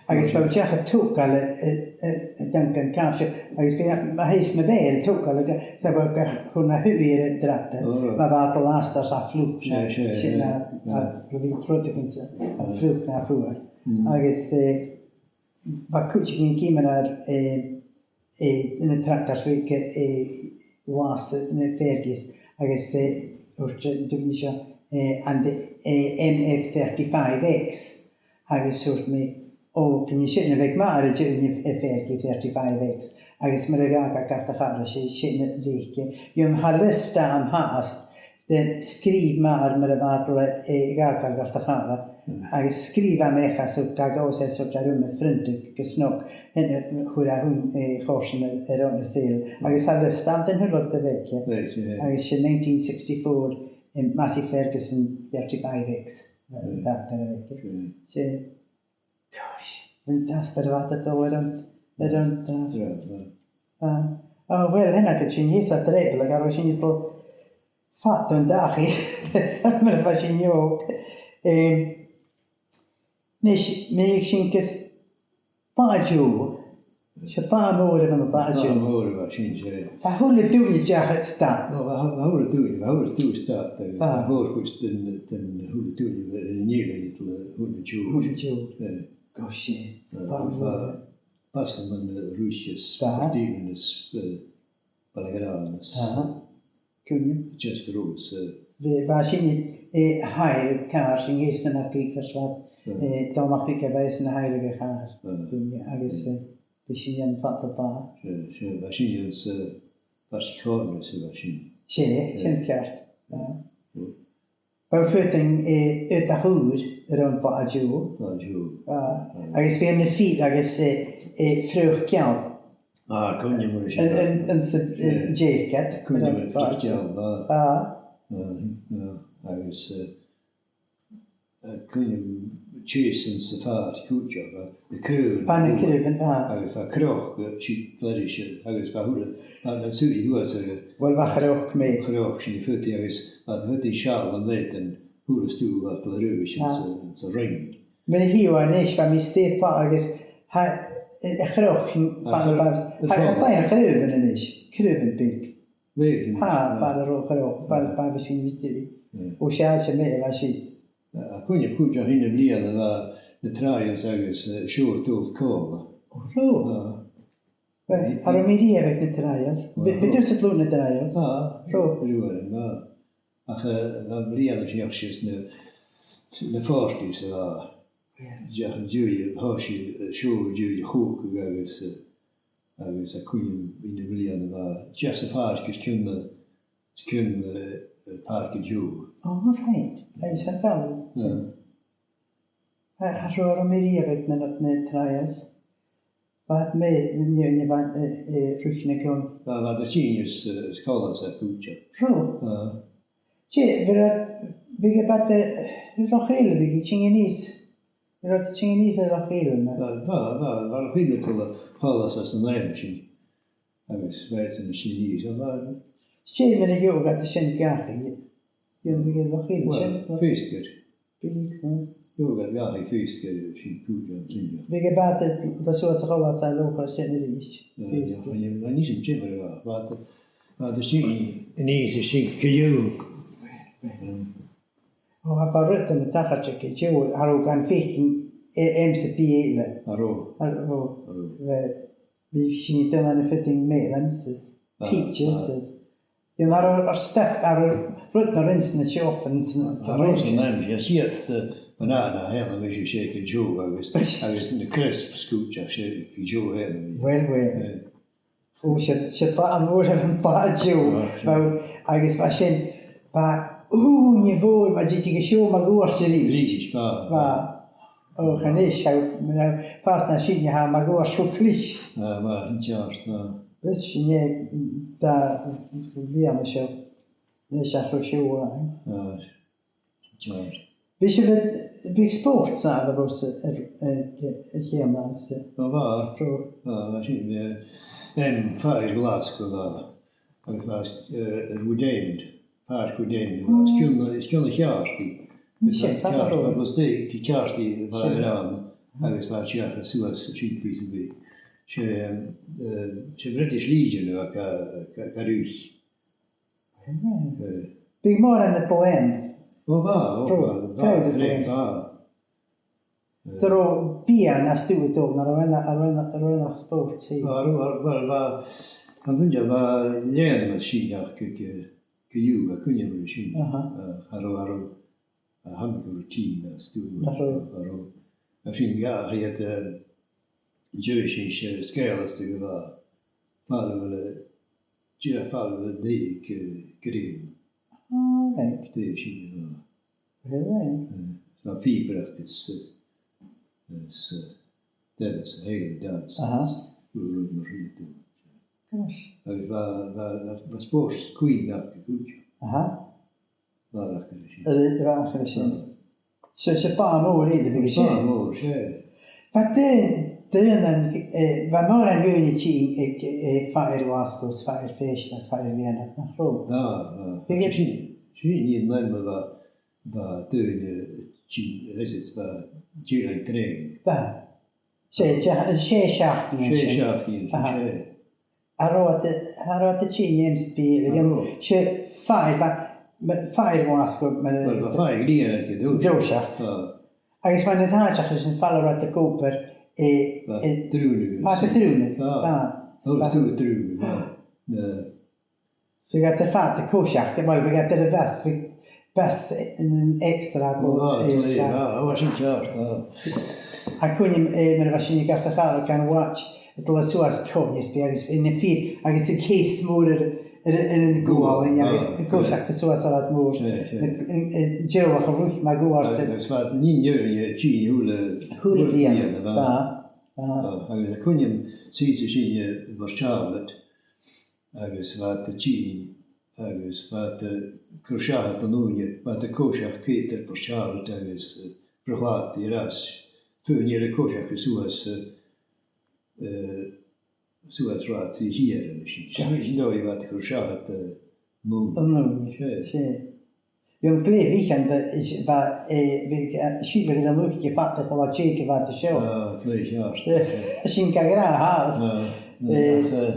Agus bha e a' dol a thogail, eh, eh, eh, Duncan Carr seo, agus bha, ma-thà, 's ma bha e a' togail, agus bha e ga chur na h-uile air an tractar, ma bha e a' dol astar sa fhliuch, sin na, na, bha rudeigin sa, a' fhliuch na fhuair. Mm. Agus, eh, bha cuideigin ag iomradh air, eh, eh, na tractars bheaga, eh, las na Fergies agus, eh, thuirt, eh, an duine seo, eh, an, eh, M F thirty-five X, agus thuirt mi, "Ò, chan e sin a bh' aig m' athair, an duine, eh, Fergie thirty-five X," agus mar a dh'fhàg e gad chara, 's e sin a reic e. Bha an liosta ann fhathast, dè sgrìobh m' athair mar a bha e a' dol, eh, a dh'fhàgail gad chara. Mm. Agus sgrìobh e am each às a' gheàrr-ghàrradh, 's e sort a rùm a' phrionntadh gu snog, sin, eh, chuir e a h-aon, eh, chòrsan air, air an sale. Mm. Agus tha liosta ann den h-uile rud a bh' aige. Right, yeah. Agus 's e nineteen sixty-four, eh, Massey Ferguson thirty-five X, eh, mm, tractar a bh' aige. Mm. 'S e Gosh, an astar a bha iad a' dol air an, air an, uh, yeah, yeah. Uh, oh, well, sin agad sin, tha sin treublail, ach cha robh sinn a' dol fada an dachaigh, mar a bha sinn òg. Em, nis, bha sinn gus Dachaigh Deò, 's e dachaigh mòr a bh' ann an Dachaigh Deò. Dachaigh mòr a bha sin, 's e. Bha a h-uile duine a' dol a-steach. No, bha, bha a h-uile duine, bha a h-uile duine a' dol a-steach, agus bha a' mhòr-chuid den, den a h-uile duine, bha an fheadhainn a' dol a h-uile deò. A h-uile deò. Eh. Gosh, eh. Eh, bha, bha, bha, bha sin mun, eh, Ruis is, bha, Portaidhean is, eh, Baile Ghrannd is. Aha. Cuimhne. Just roads, eh. Bha, bha sin, eh, a' hireadh càr, sin, eh, sin na creepers, bha, eh, Dòmhnall MacBride a bha sin a' hireadh a' chàr. Eh. Cuimhne, agus, eh, Bha sinn ann fad an latha. 'S e, 's e, bha sinn anns a' Phàirc Chòrna, 's e, bha sinn. 'S e, sin ceart. Ah. Mm. Bha feadhainn, eh, aodach ùr air an latha an-diugh. Latha an-diugh. Ah. Ah. Agus bha na fir agus, eh, eh, fraoch geal. Ah, cuimhne agam air sin. An, an, an, sa, eh, jacket. Cuimhne agam air an fraoch geal, ah. Ah. Ah, ah, agus, eh, eh, cuimhne agam tìosan sa phàirc cuideachd, eh, na craobhan. Bha na craobhan, ah. Agus bha cnoc, eh, siud leis, eh, agus bha a h-uile, bha na sùilean shuas, eh, uill, bha cnoc, mi. Cnoc, sin a' phuting agus bha a' phuting seall an leadan a h-uile stuth a bha leis anns a', anns a' rinn. Mar a tha e a-nis, bha mi a-staigh an-dè agus tha, eh, a' chnoc, bha, bha, tha, tha, tha craobhan a-nis, craobhan beag. Craobhan. Tha, far an robh a' chnoc, far, far a bheil sinn a-nis. Mm. O, 's e, 's e, mi, bha sin. A, a, cuimhne agam cuideachd aon bhliadhna bha na trials agus, eh, siud a' dol còmhla. O, robh? Ah. Well, cha robh mi riamh aig na trials. Bha, bha tusa a' dol ris na trials. Ah, robh. Riamh, ah. Ach, eh, bha bliadhna sin, ach 's e na, na forties a bha. Yeah. Dìreach an dèidh, thòisich, eh, siud an dèidh a' chogadh agus, eh, agus tha cuimhne agam aon bhliadhna bha, dìreach sa phàirc air ceann na, air ceann, eh, eh, Pàirc an t-Siùil. Oh, right. Aye, 's ann a bha. Yeah. Cha, cha robh mi riamh aig na, na trials. Bha mi, nì, nì, bha, eh, eh, ruith na gun. Bha, bha iad a' tighinn às, eh, às Colbhasa cuideachd. Robh? Ah. Dè, bha, bha, bha, eh, Lochiel, bha e a' tighinn a-nis. Bha e a' tighinn a-nis air Lochiel, na. Bha, bha, bha, bha Lochiel a' dol a Cholbhasa san àm sin. Agus bha e a' tighinn a-nis, a bha. Dè, mar a gheibheadh iad sin dhachaigh, dè, bha e air Lochiel, well, sin, feasgar. Bha e, hm. Gheibheadh iad dhachaigh feasgar, sin cuideachd, sin. Bha e a' bàta, bha suas a Cholbhasa a' leughadh sin a-rithist. Eh, feasgar. Chan eil, chan eil fhios agam dè mar a bha, bha, bha e a' tighinn a-nis, a' tighinn gu Leòdhas. Hm. O, tha, bha rudan a' tachairt aig an t-siubhal, cha robh gan faicinn, eh, M C P eile. Cha robh. Cha robh. Cha robh. Bha, bha sinn a' dol ann am feadhainn melons is, ah, peaches, ah, is. Bha, cha robh, ar stuff, cha robh, rudan a rinn sinn anns na siopain, anns na, cha robh sin ann, bha siud, eh, banana, tha mi a' smaoineachadh, aig an t-siubhal agus, agus na crisps cuideachd, 's e, aig an t-siubhal, tha mi. Well, well. Eh. O, 's e, 's e bàta mòr a bh' ann am bàta an t-siubhail. Ah, sure. Bha, agus bha sin, bha ùine mhòr, ma dh'fhaoidte, a' siubhal mun cuairt a-rithist. A-rithist, bha. Bha. O, chan eil fhios, tha, fàs na sinne, tha, mun cuairt fo chlis. Ah, bha, an ceart, ah. Bha sin e, dà bhliadhna seo, leis a' chur siubhal, eh? Ah. Bha sibh, bha spòrs ann a bha sibh, eh, eh, eh, a' tighinn às, eh? Bha, bha. Bha, bha sinn, eh, em, far Ghlaschu, bha. Agus bha, eh, air Woodend, Pàirc Woodend, bha, is cionn, is cionn a' Cheàrdaidh. Sin, Ceàrd, bha, bha Ceàrdaidh, bha air ann, agus bha siud suas, sin pìos a bhith. 'S e, em, eh, 's e British Legion a bha ga, ga, ga ruith. Eh. Bha mòran a' dol ann. O, bha, o, bha, bha, bha. An robh biadh no stuth a' dol, no an robh, an robh, an robh spòrs, eh? Bha, bha, bha, bha, an duine, bha lèine sin aca gu, gu, gu, a' cuimhne air sin. Aha. Eh, an robh, an robh, a, tha mi gu routine a stuth. Nach robh? Nach robh. Agus sin ga, tha iad, eh, an dèidh sin, 's e sgeul a th' aca gu bheil, far a bheil, eh, dìreach far a bheil an taigh, eh, grèim. All right. Dè sin, eh, all right. Eh, bha pìobaireachd is, eh, is, eh, dè bh' ann, Highland Dance. Aha. Rud mar sin. Gosh. Agus bha, bha, bha, bha spòrs cuimhneach gu cuid. Aha. Bha aca ri sin. Eh, bha aca ri sin. Ah. So, 's e bàta mòr a bh' ann, bha sin. Bàta mòr, 's e. Bha daoine, daoine, eh, bha mòran dhaoine a' tighinn aig, eh, far Ghlaschu, far Fèisean, far Mheadhanach, nach robh? Bha, bha. Bha sin, sin an aon àm a bha, bha daoine a' tighinn, is it, bha, tighinn aig trèan. Bha. 'S e, 's e, 's e seachdain an sin. 'S e seachdain an sin, aha, 's e. An robh iad, an robh iad a' tighinn M C P, an robh? 'S e far, bha, ma, far Ghlaschu, ma, well, bha far Ghlaschu aig an toiseach. Toiseach. Ah. Agus bha na taighean sin far an robh iad ag obair, eh, bha, eh, Drùnaidh, bha, Drùnaidh. Ah. Bha. Bha. Drùnaidh, bha. Ah. Na, bha iad a' fàgail coiseachd, well, bha iad air a' bhus, bha bus, eh, an extra, o, ah, eh, tha, ah, ah, sin ceart, ah. Tha cuimhn' agam, eh, mar a bha sinn a' gabhail a' chàraid gun watch, a' dol suas coinneas beag agus na fir, agus a' cèic mòr air, air, air a' ghualainn, agus a' coiseachd suas an rathad mòr. An, an, an teaghlach a' ruith mar gum b' eadh. Agus bha an nighean a' tighinn a h-uile, a h-uile bliadhna, bha. Agus tha cuimhn' agam, shuidh sinn, eh, Port Charlotte, agus bha iad a' tighinn, agus bha iad a' cur seachad an ùine, bha iad a' coiseachd ceudar Port Charlotte agus, eh, Bruichladdich air ais, feadhainn eile a' coiseachd suas, eh, eh, suas rathad Sìthiche, an sin. Sin, sin dòigh a bha iad a' cur seachad, eh, an ùine. An ùine, 's e. Bha an glè mhic an, bha, eh, bha, eh, sìos air an uisge fada, bha e deònach a bhith an seo. Ah, glè cheart. Eh, sin ga ghràdh fhathast. Ah, eh, ach, eh,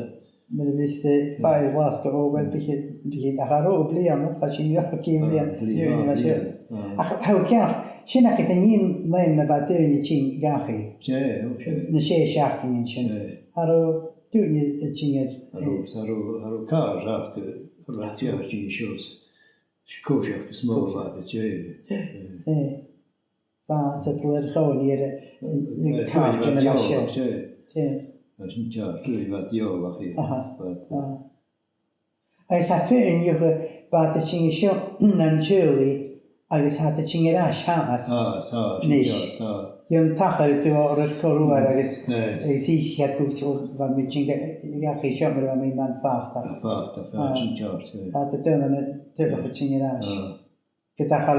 mar a bhios, eh, fàidh Ghlaschu, o, uill, bidh, bidh, ach an robh bliadhna, bha sinn a' dol gu bliadhna. Ah, bliadhna, bliadhna. Ah. Ach, tha ceart, sin agad an aon nì a bha daoine a' tighinn dhachaigh. 'S e, o, 's e. Na sia seachdainean sin. 'S e. Cha robh daoine a' tighinn air, cha robh, eh, cha robh, cha robh càr aca, eh, cha robh iad a' tighinn seo. 'S e coiseachd as motha a bha iad a' dèanamh. Eh. Bha, 's iad a' dol air a' chòmhnaidh air, eh, eh, càirdean a bha seo. 'S e. Eh. Tha sin ceart, fhuair iad eòlach air. Aha. Bha iad, eh, agus tha feadhainn dhiubh, bha iad a' tighinn an seo, nan teaghlaigh, agus tha iad a' tighinn air ais fhathast. Ah, tha, sin ceart, tha. Dèan tachairt air an dòigh a bha iad a' cur orra agus, eh, agus chì iad gu bheil, bha mi a' tighinn dhachaigh seo mar a bha mi nam fàthaich. Ah, fàthaich, ah, sin ceart, eh. Bha iad a' dèanamh na, dèanamh a' tighinn air ais. Ah. Gu dè tha,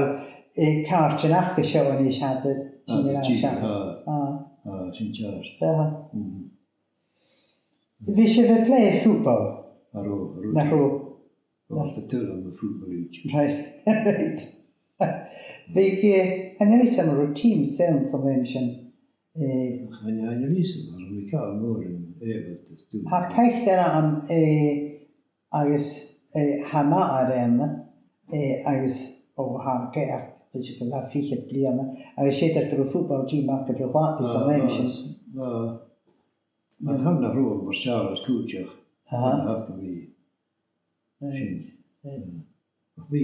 eh, càirdean aca seo a-nis, tha iad a' tighinn air ais fhathast. Ah. Ah, sin ceart. Tha. Mhm. Bha sibh a' play football? Cha robh, cha robh. Nach robh? Cha robh. Bha tuilleadh nam football ùidh. Right, right. Bha, eh, chan eil fhios agam an robh team sin san àm sin, eh. Chan, chan eil fhios agam, cha robh mi càil mòr an èibhir, 's dòcha. Tha picture agam, eh, agus, eh, tha m' athair ann, eh, agus, o, tha e gu, gu bheil e fichead bliadhna, agus 's e eadar gu robh football team aca Bruichladdich san àm sin. Ah, ah. Ach chan eil fhios agam an robh am Port Charlotte cuideachd. Aha. Chan eil fhios agam. Sin. Eh. Mm. Bha, bha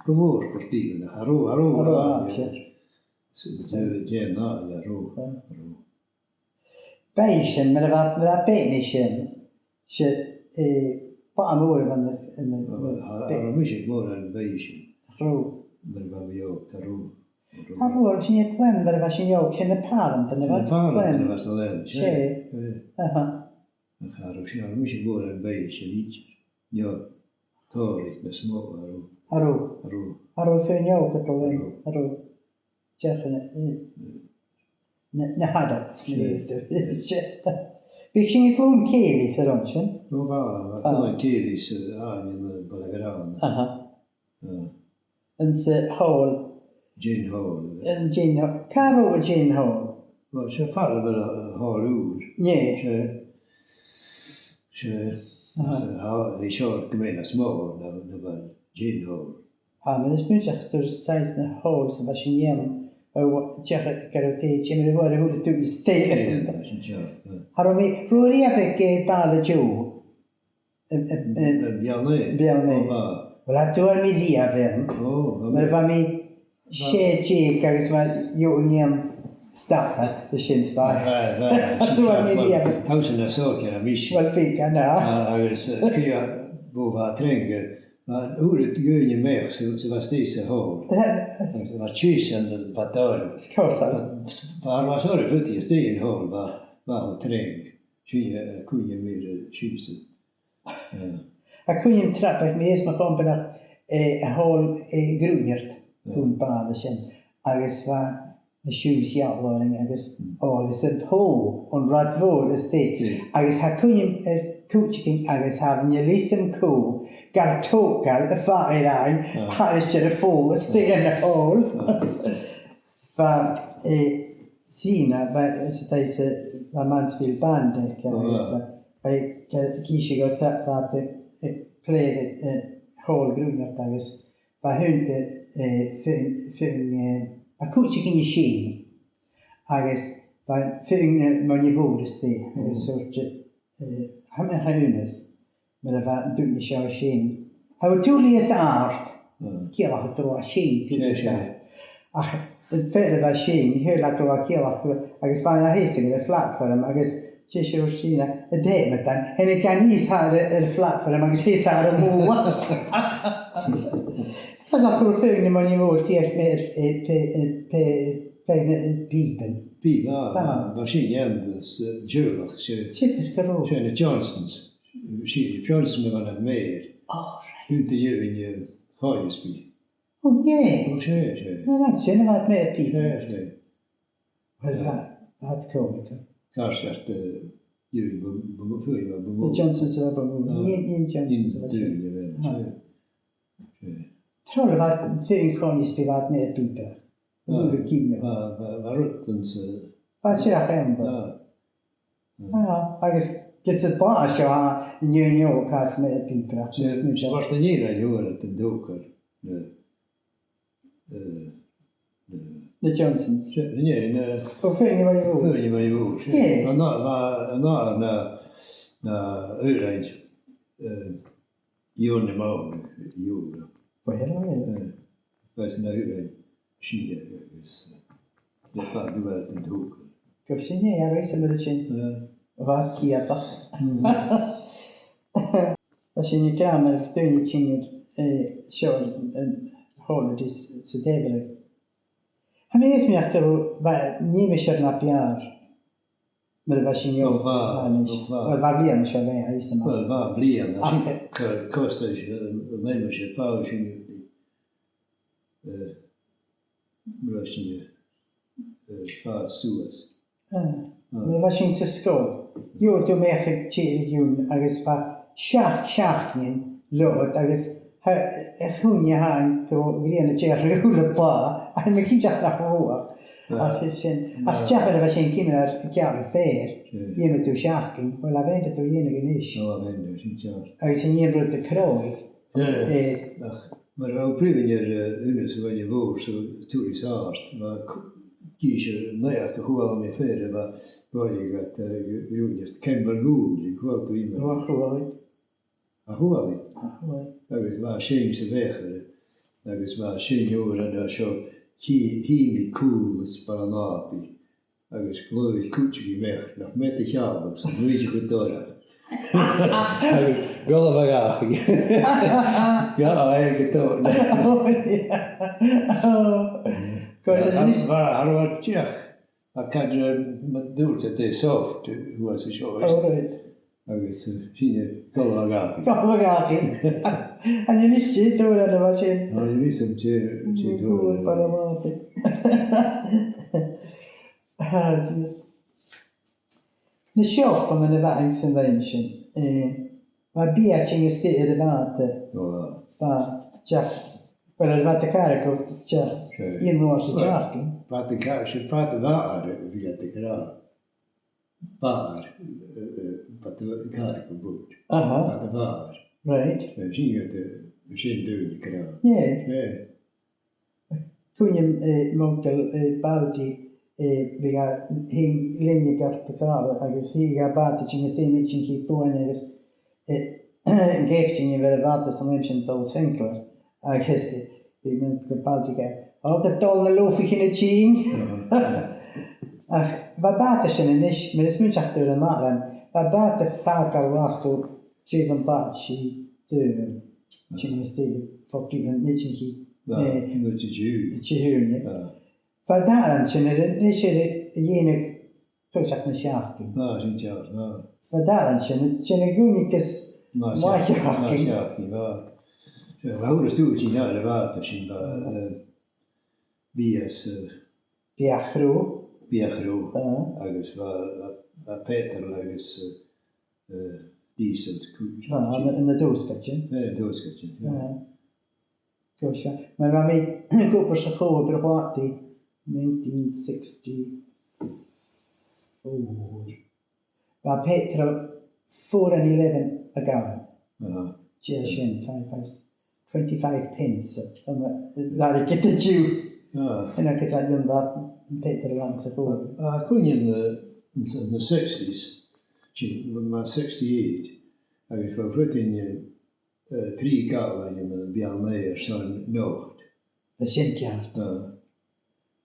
gu mòr sportaibh, cha robh, cha robh. Cha robh, ah, sure. S-, s-, dè an ath-, cha robh, cha robh. B' e sin, mar a bha, mar a bha Beithnich sin, 's e, eh, b' e mòran a bh' ann an, an, an, cha robh mise mòran Beithnich. Cha robh. Mar a bha mi òg, cha robh. Cha robh, sin e Glen, mar a bha sinn òg, sin na pàrantan a bha. Na pàrantan a bha sa Glen, 's e. 'S e. Eh. Aha. Ach cha robh, sin, cha robh mise mòran Beithnich idir. No, tòrr nas motha, cha robh. Cha robh. Cha robh. Cha robh feadhainn òga a' dol ann. Cha robh. Cha robh. Dìreach na, na, na h-adults, na bheireadh. Bha sinn a' dol a chèilidh san àm sin. No, bha, bha, a' dol a chèilidh san, eh, ann am Baile Ghrànna. Aha. Eh. Anns a' hall. Gin Hall. An Gin Hall. Càit an robh an Gin Hall? Well, 's e far a bheil an, an hall ùr. Yeah. 'S e, 's e, aha, 's e hall, bha seo gu math nas motha na, na bha Gin Hall. Tha mi a' smaoineachadh gur e size na halls a bha sinn ann, a bha, dìreach gu robh e, dè mar a bha a h-uile duine a-staigh. Yeah, sin e, yeah. Cha robh mi, robh thu riamh aig, eh, Baile Joe? Am, am, am, am Beàrnaraigh? Beàrnaraigh. O, bha. Uill, cha d' fhuair mi riamh ann. O, bha. Mar a bha mi sia-deug agus bha Joe an aon stad a bha sin, 's bha. Bha, bha, bha. Cha d' fhuair mi riamh. House an Asòc, an e, mise. Uill, bha, an e. A, agus, eh, cò, bho bha trang, eh, bha uiread de dhaoine a-muigh sa, sa bha a-staigh sa hall. Agus bha tìr san, eh, bha dòigh. Of course, bha. Bha, bha sort of rudaí a-staigh an hall, bha, bha cho trang. Sin, eh, cuimhne mi air, eh, sin san. Eh. Tha cuimhne agam tràth, bha mi is mo chompanach, eh, a' hall, eh, Gruinneart, eh, chun bàla sin, agus bha na shoes geal oirnn agus, mm, o, agus am pole, an rathad mhòr a-staigh. Yeah. Agus tha cuimhne agam air cuideigin agus tha mi a' leughadh an cù, gal togail a' fàgail, ah, thairis air a' pholl a-staigh anns a' hall. Ah. Bha, eh, Zena, bha, is a tha is, eh, bha Mansfield Band, eh, oh, agus, ah, eh, bha, eh, cìs a' gabhail, bha, eh, eh, play, eh, eh, hall Gruinneart agus bha thuirt, eh, feadhainn, feadhainn, eh, bha cuideigin a' seinn, agus bha feadhainn, eh, mo nighean mhòr a-staigh, agus, mm, sort, eh, tha mi a' smaoineachadh, mar a bha an duine seo a' seinn. Tha thu tuilleadh is àrd. Mm. Ciallachadh gun robh e a' seinn tuilleadh is àrd. Ach An fhear a bha sin, shaoil e gu robh e ciallach gu, agus bha e na sheasamh air a' phlataform, agus dè seo sin, an t-èigh ma-thà, thàinig e a-nìos thar a', air a' phlataform, agus sheas e air a' mhullach. 'S e ach gu robh feadhainn na mòine mhòr fìor, eh, eh, pe-, eh, pe-, pe-, eh, pìoban. Pìob, ah, ah, mar sin, eh, Gaelach, 's e, 's e na Johnsons. 'S e Johnson a bh' ann am Màiri. Oh, right. Aon de dh'fheadhainn, eh, Hornsby. O, yeah. O, 's e, 's e. No, no, sin a bha iad, Màiri pìob. 'S e, 's e. Well, bha, bha iad còmical. Càirdeas, eh, dh'fheadhainn bu, bu, bu, bu, bu, bu, Johnsons a bha bu mhotha. Ah. Nì, nì Johnsons a bha sin. Nì, nì, ah, 's e. 'S e. Troimh a bha feadhainn Hornsby, bha iad Màiri pìob. Ah. Bha, bha, bha rud anns a', bha siud a' cheann. Ah. Ah, agus gus am b' e seo, ah, nì, nì, o, càit Màiri pìob. 'S e, 's e, bha iad an ìre mhath air an togail. Eh, eh, eh. Na Johnsons. 'S e, nì, na. O, feadhainn a bha mhòr. Feadhainn a bha mhòr, 's e. Yeah. An, na, na, na, na, na, eh, Eòin Mac Giolla. Well, well. Eh, agus na h-uile sìde agus, eh, le fada bha iad an togail. Gu sin, eh, a rèir sin mar sin. Eh. Bha ciapadh. Mm. Tha sinn ag ràdh mar a tha daoine a' tighinn, eh, seo, eh, holidays sa Taibhdhearc. Tha mi a' smaoineachadh gu robh, bha, nì mi seo na b' fheàrr. Mar a bha sinn, o, bha, bha, o, bha. Well, bha bliadhna seo, bha, a-nis, a-nis. Well, bha bliadhna, ach, eh, cur, cur sa, eh, an aimsir, bha sinn, eh, mar a bha sinn, eh, eh, bha suas. Ah, ah. Mar a bha sinn sa sgoil. Gheibheadh tu a-mach aig deireadh June agus bha seachd, seachd seachdainean leotha agus tha, a' chuimhne a th' ann gu robh a' ghrian a' dèanamh a h-uile latha, ach tha mi cinnteach nach robh. Ah. Ach sin, ach, ah, dè mar a bha sin, ciamar a gheibheadh tu feur, mm, dh'fheumadh tu seachdain, well, a bheil thu a' dèanamh a-nis? No, a bheil, sin ceart. Agus an aon rud a' crodh. Yeah. Eh, ach mar a bha prìomhainn air, eh, Aonghas a' Bhaile Mhòir, so turas àrd, bha c-, dithis air naidheachd a chuala mi fear a bha, bha e ag, eh, gu-, gu-, Kemble Gould, an cuala tu e? Bha, chuala. A chuala? A chuala. Agus bha sin sa bheachd, agus bha sin uair an seo, chì, chì mi cùl is bar an àbhaidh. Agus ghlaodh cuideigin a-mach nach mbeadh e a' sealltainn san uair gu dorcha. Agus gabhail a-mach. Gabhail a-mach gu dorcha. Bha, bha, bha, bha, tha, ma dh'fhaodte, eh, ma dh'fhaodte, they soft, who was the shortest. All right. Agus, eh, sin e, gabhail a-mach. Gabhail a-mach. An e a-nis dè an t-òran a bha sin? An e a-nis an t-, an t-òran a bha sin? Ah, na siopanan a bh' ann san àm sin, eh, bha biadh a' tighinn a-staigh air a' bhàta. Ò, bha. Bha, dìreach, well, air a' bhàta-cargo, dìreach, aon uair sa t-seachdain. Bhàta-car-, 's e bàta-bhàrr a bh' ann, bha. Bàrr, eh, eh, bàta-cargo boat. Aha. Bàta-bhàrr. Right. Eh, sin iad, eh, sin daoine ag ràdh. Yeah. Yeah. Cuimhne, eh, m' uncail, eh, Baldy, eh, bhiodh e, thàinig e a-steach a' chàr agus thàinig e a' bhàta sin, is thàinig sinn chun Dùn Omhain agus, eh, an gabh sinn a bhith air a' bhàta san àm sin a' dol a Sinclair. Agus, eh, bha m' uncail Baldy ag ràdh, "Ò, gu dol na loafaichean a' tighinn." Mhm. Ach bha bàta sin a-nis, mar as minig a tha thu air an àrainn, bha bàta fàgail Ghlaschu, dè bh' ann, bha sin, eh, sin is dè, forty, an midget key. Ah, eh, no, did you? Did you hear me? Ah. Bha an t-àrainn sin air a-nis air a dhèanamh toiseach na seachdain. Ah, sin ceart, ah. Bha an t-àrainn sin, sin a dh'fhuiling gus na seachdain, na seachdain, ah. Bha, bha, thuirt thu sin air a' bhàta sin, bha, eh, biadh is, eh, biadh chrua. Biadh chrua. Ah. Agus bha, bha, bha petrol agus, eh, eh, diesel, cu-, ah, na, na dùsgadairean. Eh, dùsgadairean, yeah. Ah. Gosh, yeah. Mar a bha mi ag obair sa Cho-op air a' Ghladaidh, nineteen sixty-four. Bha petrol four and eleven a gallon. Uh-huh. Dè sin, five, five, twenty-five pence. An, eh, that I get the due. Ah. An e gu dè a bha am petrol anns a' Cho-op? Ah, cuimhne agam, eh, in the, the sixties, sin, bha mi sixty-eight, agus bha feadhainn, eh, eh, trì gallainean a bh' ann airson not. Bha sin ceart. Ah.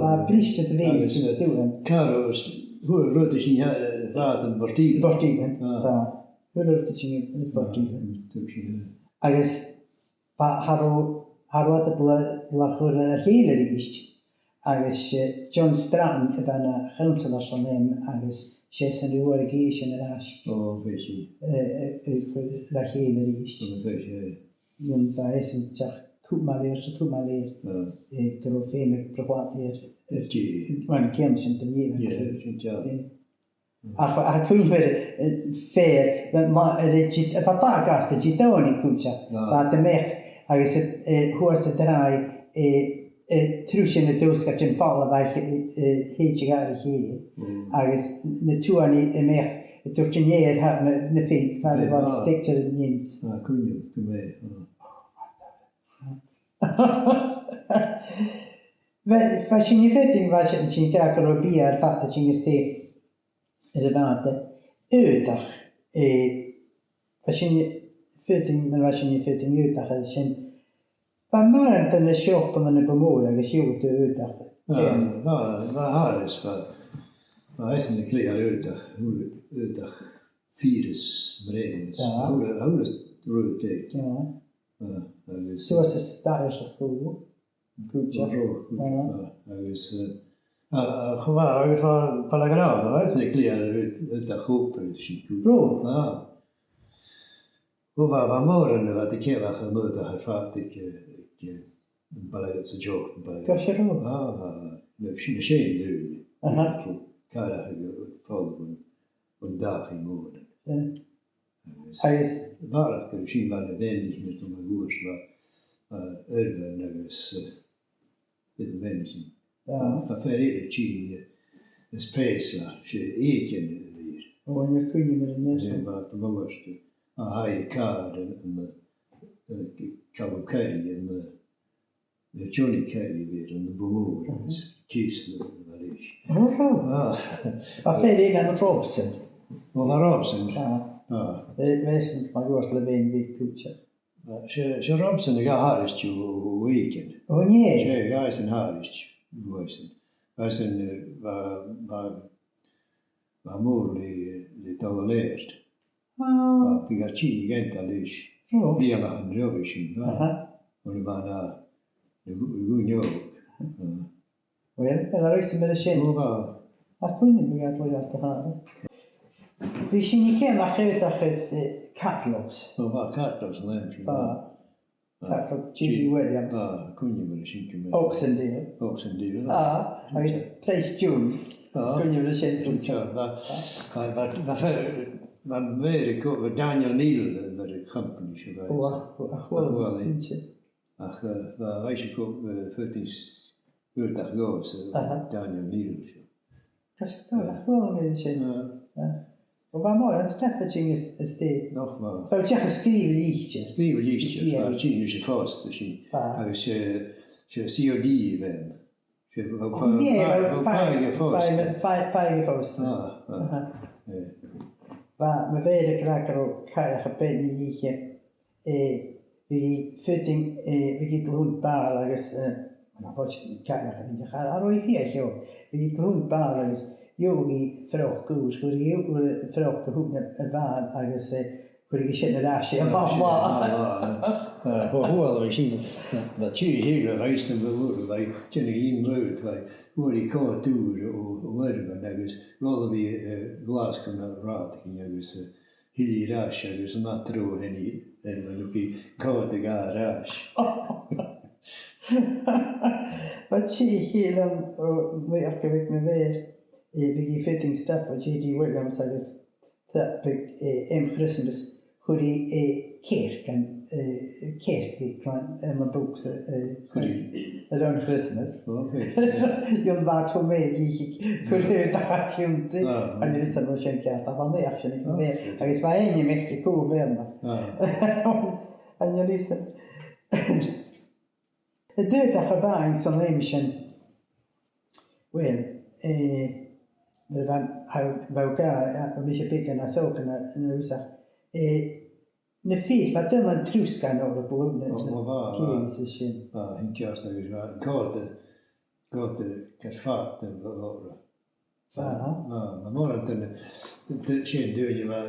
bha e briste a bhith, agus, eh, dùthaich. Car agus, fhuair rudeigin, eh, bha e am Port Ìlein. Port Ìlein, ah, bha. Fhuair rudeigin am Port Ìlein. Ah, tuigidh mi. Agus bha, cha robh, cha robh iad a' dol a, dol a chur a chèile a-rithist. Agus, eh, John Stratton a bha na chansalair san àm, agus 's e sin an uair a dh'èirich sin air ais. Ò, bha sin. Eh, eh, eh, chur a chèile a-rithist. Ò, bha sin, eh. An uair sin, bha esan a' dèanamh cùl-mhaille air, 's a' cùl-mhaille air, ah, eh, gun robh feum aig Bruichladdich air, air, air, bha na ceann sin de nì, yeah, sin deas. Eh. Ach, ach cuimhne air, eh, fear, ma, ma, air an Dì-, a bha a' dol a Ghlaschu an Didòmhnaich cuideachd, ah, bha iad a-muigh agus, eh, fhuair iad an tràigh, eh, eh, truinnsear na dùsgadh den pholl a bha, eh, eh, a' tighinn air a chèile. Mm. Agus na tuathanaich a-muigh a' toirt an èadhar thar na, na pheant, far an robh, ah, steigte air an fheansa. Ah, cuimhne agam, cuimhne agam, ah. Bha, bha sinn a' faighinn, bha sinn, sinn a' creidsinn gun robh biadh air fad a' tighinn a-steach air a' bhàta. Aodach, eh, bha sinn a' faighinn, mar a bha sinn a' faighinn aodach, agus sin, bha mòran de na siopaidhean ann am Bogha Mòr agus gheibheadh tu aodach. Ah, bha, bha, tha fhios, bha, bha esan a' cleachdadh aodach, aodach fìor is mrèana is, ah, a h-uile, a h-uile rud aige. Ah. Ah, agus suas an staidhre sa chù. Cuideachd. Ro, cuideachd, ah, ah, agus, eh, ah, ah, cho math, agus bha, bha e ag ràdh, bha esan a' cleachdadh aod-, aodach obair, sin cuideachd. Ro. Ah. Cho math, bha mòran a bha a' ceannach an aodach air fad aig, eh, aig, eh, am balaigh sa deoch, am balaigh. Gu dearbh? Ah, bha, bha, na, sin, na seann daoine. Aha. Cho, càradh aig, eh, fàileadh an, an dachaigh mhòr. Eh. Agus, agus bharrachd air sin bha na bheannaichean a' dol mun cuairt, bha, eh, aoirbhean agus, eh, bha na bheannaichean. Ah. Bha, bha fear eile a' tighinn, eh, às Preas, bha, 's e Egan a bh' air. Ò, chan eil cuimhne agam air an fhear sin. Eh, bha, bha e math, eh, a' fàgail càr an, an, eh, Calum Currie, an, eh, Johnny Currie a bh' air, ann am Bogha Mòr, mhm, agus Keith na, na bha leis. Ò, tha. Ah. Bha fear eile ann an Robson. Bha Robson. Ah. Ah. Eh, Robson, mar a thuirt mi, bha e beag cuideachd. 'S e, 's e Robson a ghabh Harris Joe Wigan. Ò, an e? 'S e, ghabh esan Harris Joe Wigan. Bha esan, eh, bha, bha, bha mòr le, le dol a leughadh. Ah. Bha, bha e a' tighinn a dh'Inbhir Nis. Ò. Bliadhnaichean roimhe sin, bha. Aha. Bha e na, na, na, na, na, Uill, a bheil fhios agad mar a sin? Ò, bha. Ach cuimhne agam gu bheil e a' dol a dh'fhalbh. Bha sinn a' ceannach cuideachd, eh, catalogues. Ò, bha, catalogues an àm sin. Bha. Bha. Catalog J D Williams. Bha, cuimhne agam air sin gu math. Oxendale. Oxendale, bha. Ah, agus Price Jones. Bha. Cuimhne agam air sin. Bha, bha, bha, bha, bha, bha Mary co-, bha Daniel Neal, eh, mar a' chompanaidh seo, bha. Ò, ach, ach, ach, bha, bha, bha. Ach, eh, bha, bha ise co-, eh, faighinn s-, cuideachd dhomh, eh, Aha. Daniel Neal seo. Cos, eh, ach, bha mi sin. Eh. Eh. Ò, bha mòran stuth a' tighinn às, às dèidh. Och, bha. Bha, dìreach a' sgrìobhadh litir. Sgrìobhadh litir, bha, a' tighinn às a' phost, sin. Bha. Agus, eh, 's e C O D a bh' ann. 'S e, bha, bha, Ò, nì, bha, bha, bha, pàigheadh a' phost. Pàigheadh, pà-, pàigheadh a' phost. Ah, ah. Aha. Eh. Bha, mo mhàthair ag ràdh gun robh càil aca beag na dh'ith, eh, bhiodh i a' faighinn, eh, bhiodh i a' dol chun bàil agus, eh, na bhoid càil aca, bhiodh i a' chàil, a robh i fiadhaich, bhiodh i a' dol chun bàil agus gheibheadh i froc ùr, chuireadh i, chuireadh i froc a thug na, a' bhàil agus, eh, chuireadh i sin air ais air an latha. Air ais air an latha, eh. Eh, bha, chuala mi sin, na, na tìr a' Ghàidhlig, bha iad sin, bha, bha, dèanadh iad an rud, bha, fhuair i còta ùr o, o Irvine agus dh'fhalbh i, eh, Glaschu no rathad agus, eh, thill i air ais agus an ath treòir a thàinig i, eh, mar a thug i còta dha air ais. Bha tè a' chiad, o, mu, ach gu bheil mi a' faireachdainn, eh, bhiodh i a' faighinn stuth o J D Williams agus trip, eh, aig Christmas, chuir i, eh, cearc an, eh, cearc bheag ann, ann am bogsa, eh, chuir i around Christmas. Ò, ok. Dh'fheumadh tu mèid, chuir i dà chionn. Ah. Chan eil fhios agam an robh sin ceart, ach bha an naidheachd sin aig mo mhàthair. Ah. Agus bha ainm aice gu bheil. Ah. Chan eil fhios agam. An t-aodach a bh' ann san àm sin, uill, eh, mar a bha, tha, bha ga, eh, mise beagan nas òige na, na thusa, eh, na fir, bha daoine an trusgan orra, bha na, na, na, bha, bha, cèilidhs is sin. Bha, sin ceart, agus bha, còta, còta car fada orra. Bha. Bha, bha mòran daoine, d-, d-, sin daoine, bha,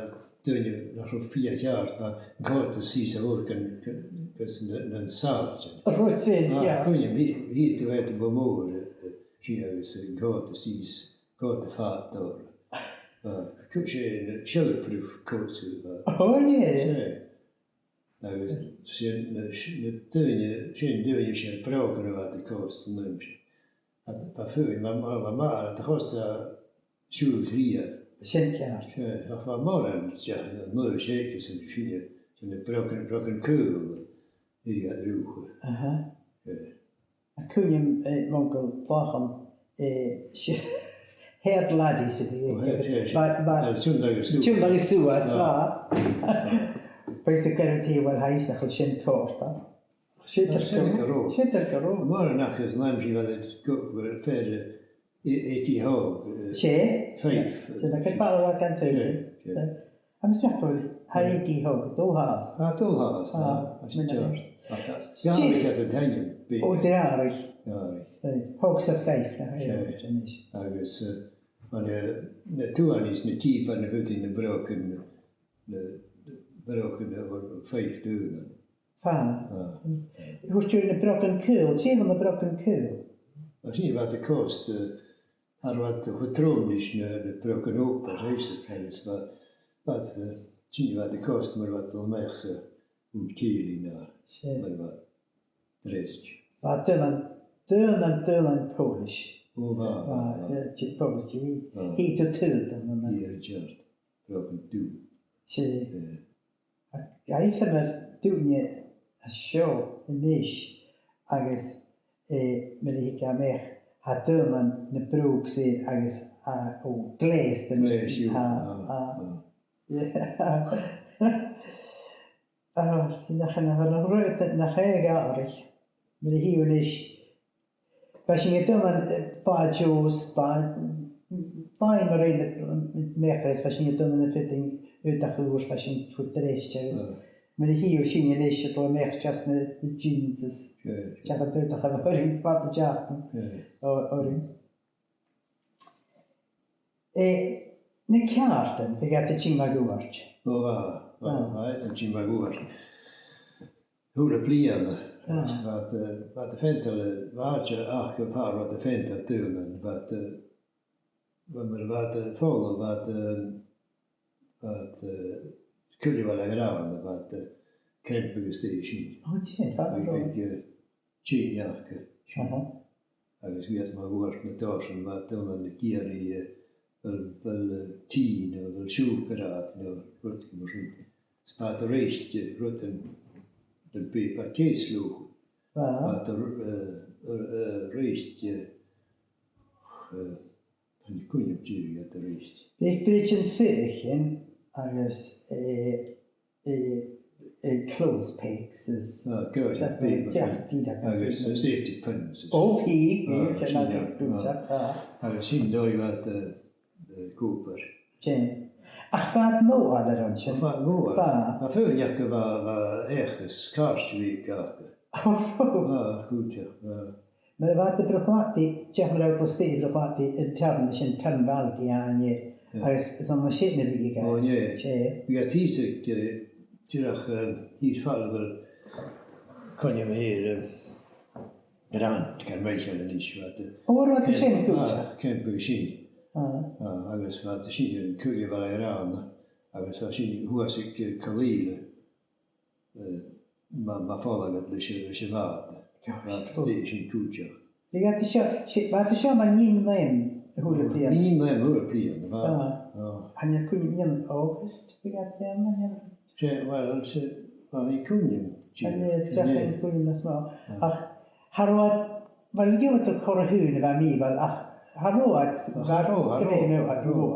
daoine nach robh fìor cheart, bha an còta sìos a' bhùrn gun, gun, gus na, nan sàiltean. Ò, sin, yeah. Cuimhne, bha, bha iad a' faighinn bho mhòr, eh, eh, sin agus an còta sìos, còta fada orra. Bha, cuimhne, 's e na shelter-proof coats a bha. Ò, yeah. 'S e. Agus sin na, na daoine, sin daoine, 's e brògan a bha iad a' cosg san àm sin. Ach bha feadhainn, bha, bha, bha, bha, a' chosg siùil chrìoch. Sin ceart. 'S e, ach bha mòran, 's e, an uair sin, 's e, sin na brògan, brògan caol, air a ruith. Aha. 'S e. Tha cuimhne agam, eh, m' uncail Lachann, eh, 's e, head laddies a bha iad. Ò, 's e, 's e. Bha, bha, eh, tionndaidh suas. Tionndaidh suas, ah, bha. Ah. Bha iad a' gearain, uill, tha fhios nach eil sin còrdadh. Sin, ah, sin gu robh. Sin gu robh. Mòran aca san àm sin, bha iad gu, gu fear, eh, A T Hogg, eh, 's e? Fife. Sin agad Baile Mhàrtainn. 'S e, 's e. Eh, tha mi a' smaoineachadh gu bheil, tha A T Hogg a' dol fhathast. Ah, a' dol fhathast, ah, ah, sin ceart. Ach, ach, dh'fhàg iad an t-ainm, bha. Ò, dh'fhàg. Dh'fhàg. Eh, Hogs of Fife, na, 's e, eh, sin e. Agus, eh, mar, eh, na tuathanaich, na tìobair, na h-uile, na brògan, na, na brògan, eh, o, o Fife daonnan. Bha. Ah. Thuirt thu na brògan caol, dè bha na brògan caol? Agus sin bha iad a' cosg, eh, air a bha iad cho trom ris na, na brògan obair, tha fhios agad, agus bha, bha, eh, sin bha iad a' cosg mar a bha iad a' dol a-mach, eh, chun cèilidh no, 's e, mar a bha iad dreist. Bha daonnan, daonnan, daonnan poilis. Ò, bha, bha, bha, bha. Eh, poilis, he, ah, he to toe them, an e? Aidh, ceart. Brògan dubh. 'S e. Eh. Ach, tha fhios agam air duine an seo a-nis agus, eh, mar a thig e a-mach, tha daonnan na bròg sin agus, ah, o, glazed an, glazed, tha, ah, ah, ah. Yeah. Ah, 's e nach, nach, nach, nach e ag atharrachadh, mar a tha e a-nis. Bha sinn a' dol an, eh, Bàrr Joe's, Bàrr, Bha e mar aon, meachair, is bha sinn a' dol a dh'fhaicinn aodach ùr, bha sinn a' cur dreis air, agus mar a chì sinn a-nis, a' dol a-mach às na, na jeans is teachd aodach a bh' oirnn fad an t-seachdain. Oirnn. Eh, na ceàrdan, bha iad a' tighinn mun cuairt? O, bha, bha, bha iad a' tighinn mun cuairt. A h-uile bliadhna. Bha, bha, bha iad a' faotainn, bha àite aca far an robh iad a' faotainn daonnan, bha iad, eh, bha mar a bha iad a' falbh, bha iad, eh, bha iad, eh, cuideachd a' ghràin, bha iad, eh, campadh agus dè sin. O, sin fada. Bha iad, eh, tì aca. Aha. Agus bha iad mun cuairt na dòsan, bha daonnan ag iarraidh, eh, a bheil, a bheil, eh, tì no a bheil siùcar aca no rudeigin mar sin. Is bha iad a' reic, eh, rudan, rudan beag, bha cèis leotha. Bha. Bha iad a', eh, eh, eh, reic, eh, eh, chan eil cuimhne agam dè bha iad a' reic. Bha breidean-suidheachaidh agus, eh, eh, eh, clothes pegs is stuff like that. Agus, eh, safety pins is. O, bha, bha, bha, sin, bha. Agus sin dòigh a bha iad, eh, eh, a' cur. Sin. Ach bha iad mothail air an sin. Bha iad mothail. Bha. Bha feadhainn aca, bha, bha each is cairt bheag aca. O, bha. Bha, cuideachd, bha. Mar a bha iad a' bruachladaich, dìreach mar a bha iad a' bruachladaich an t-seòrsa sin, Turnvalgie, an e? Agus is ann an sin a bha iad. O, an e? 'S e. Bha iad shìos aig, eh, dìreach, eh, shìos far a bheil, coinneamh air, eh, Grand, car maiche a-nis, bha iad, eh, o, an robh iad an sin cuideachd? Camp a bha sin. Ah. Ah, agus bha iad an sin, eh, cuideachd a' falbh air an, agus bha sin shuas aig, eh, Caol Ìle. Eh, ma, ma fhalbhadh iad leis a', leis a' bhàta. Gosh, bhàta, oh. Is dè sin cuideachd. Bha iad an seo, si-, bha iad an seo mun aon àm a h-uile bliadhna. Aon àm a h-uile bliadhna, bha. Ah. Ah. Chan eil cuimhne agam, August, bha iad ann, an e? 'S e, well, 's e, well, chan eil cuimhne agam. Chan eil, chan eil cuimhne nas motha. Ah. Ach, cha robh iad, well, dh'fhaodadh tu cur a h-aon a bha mì-, well, ach, cha robh iad, cha robh, cha robh, cha robh,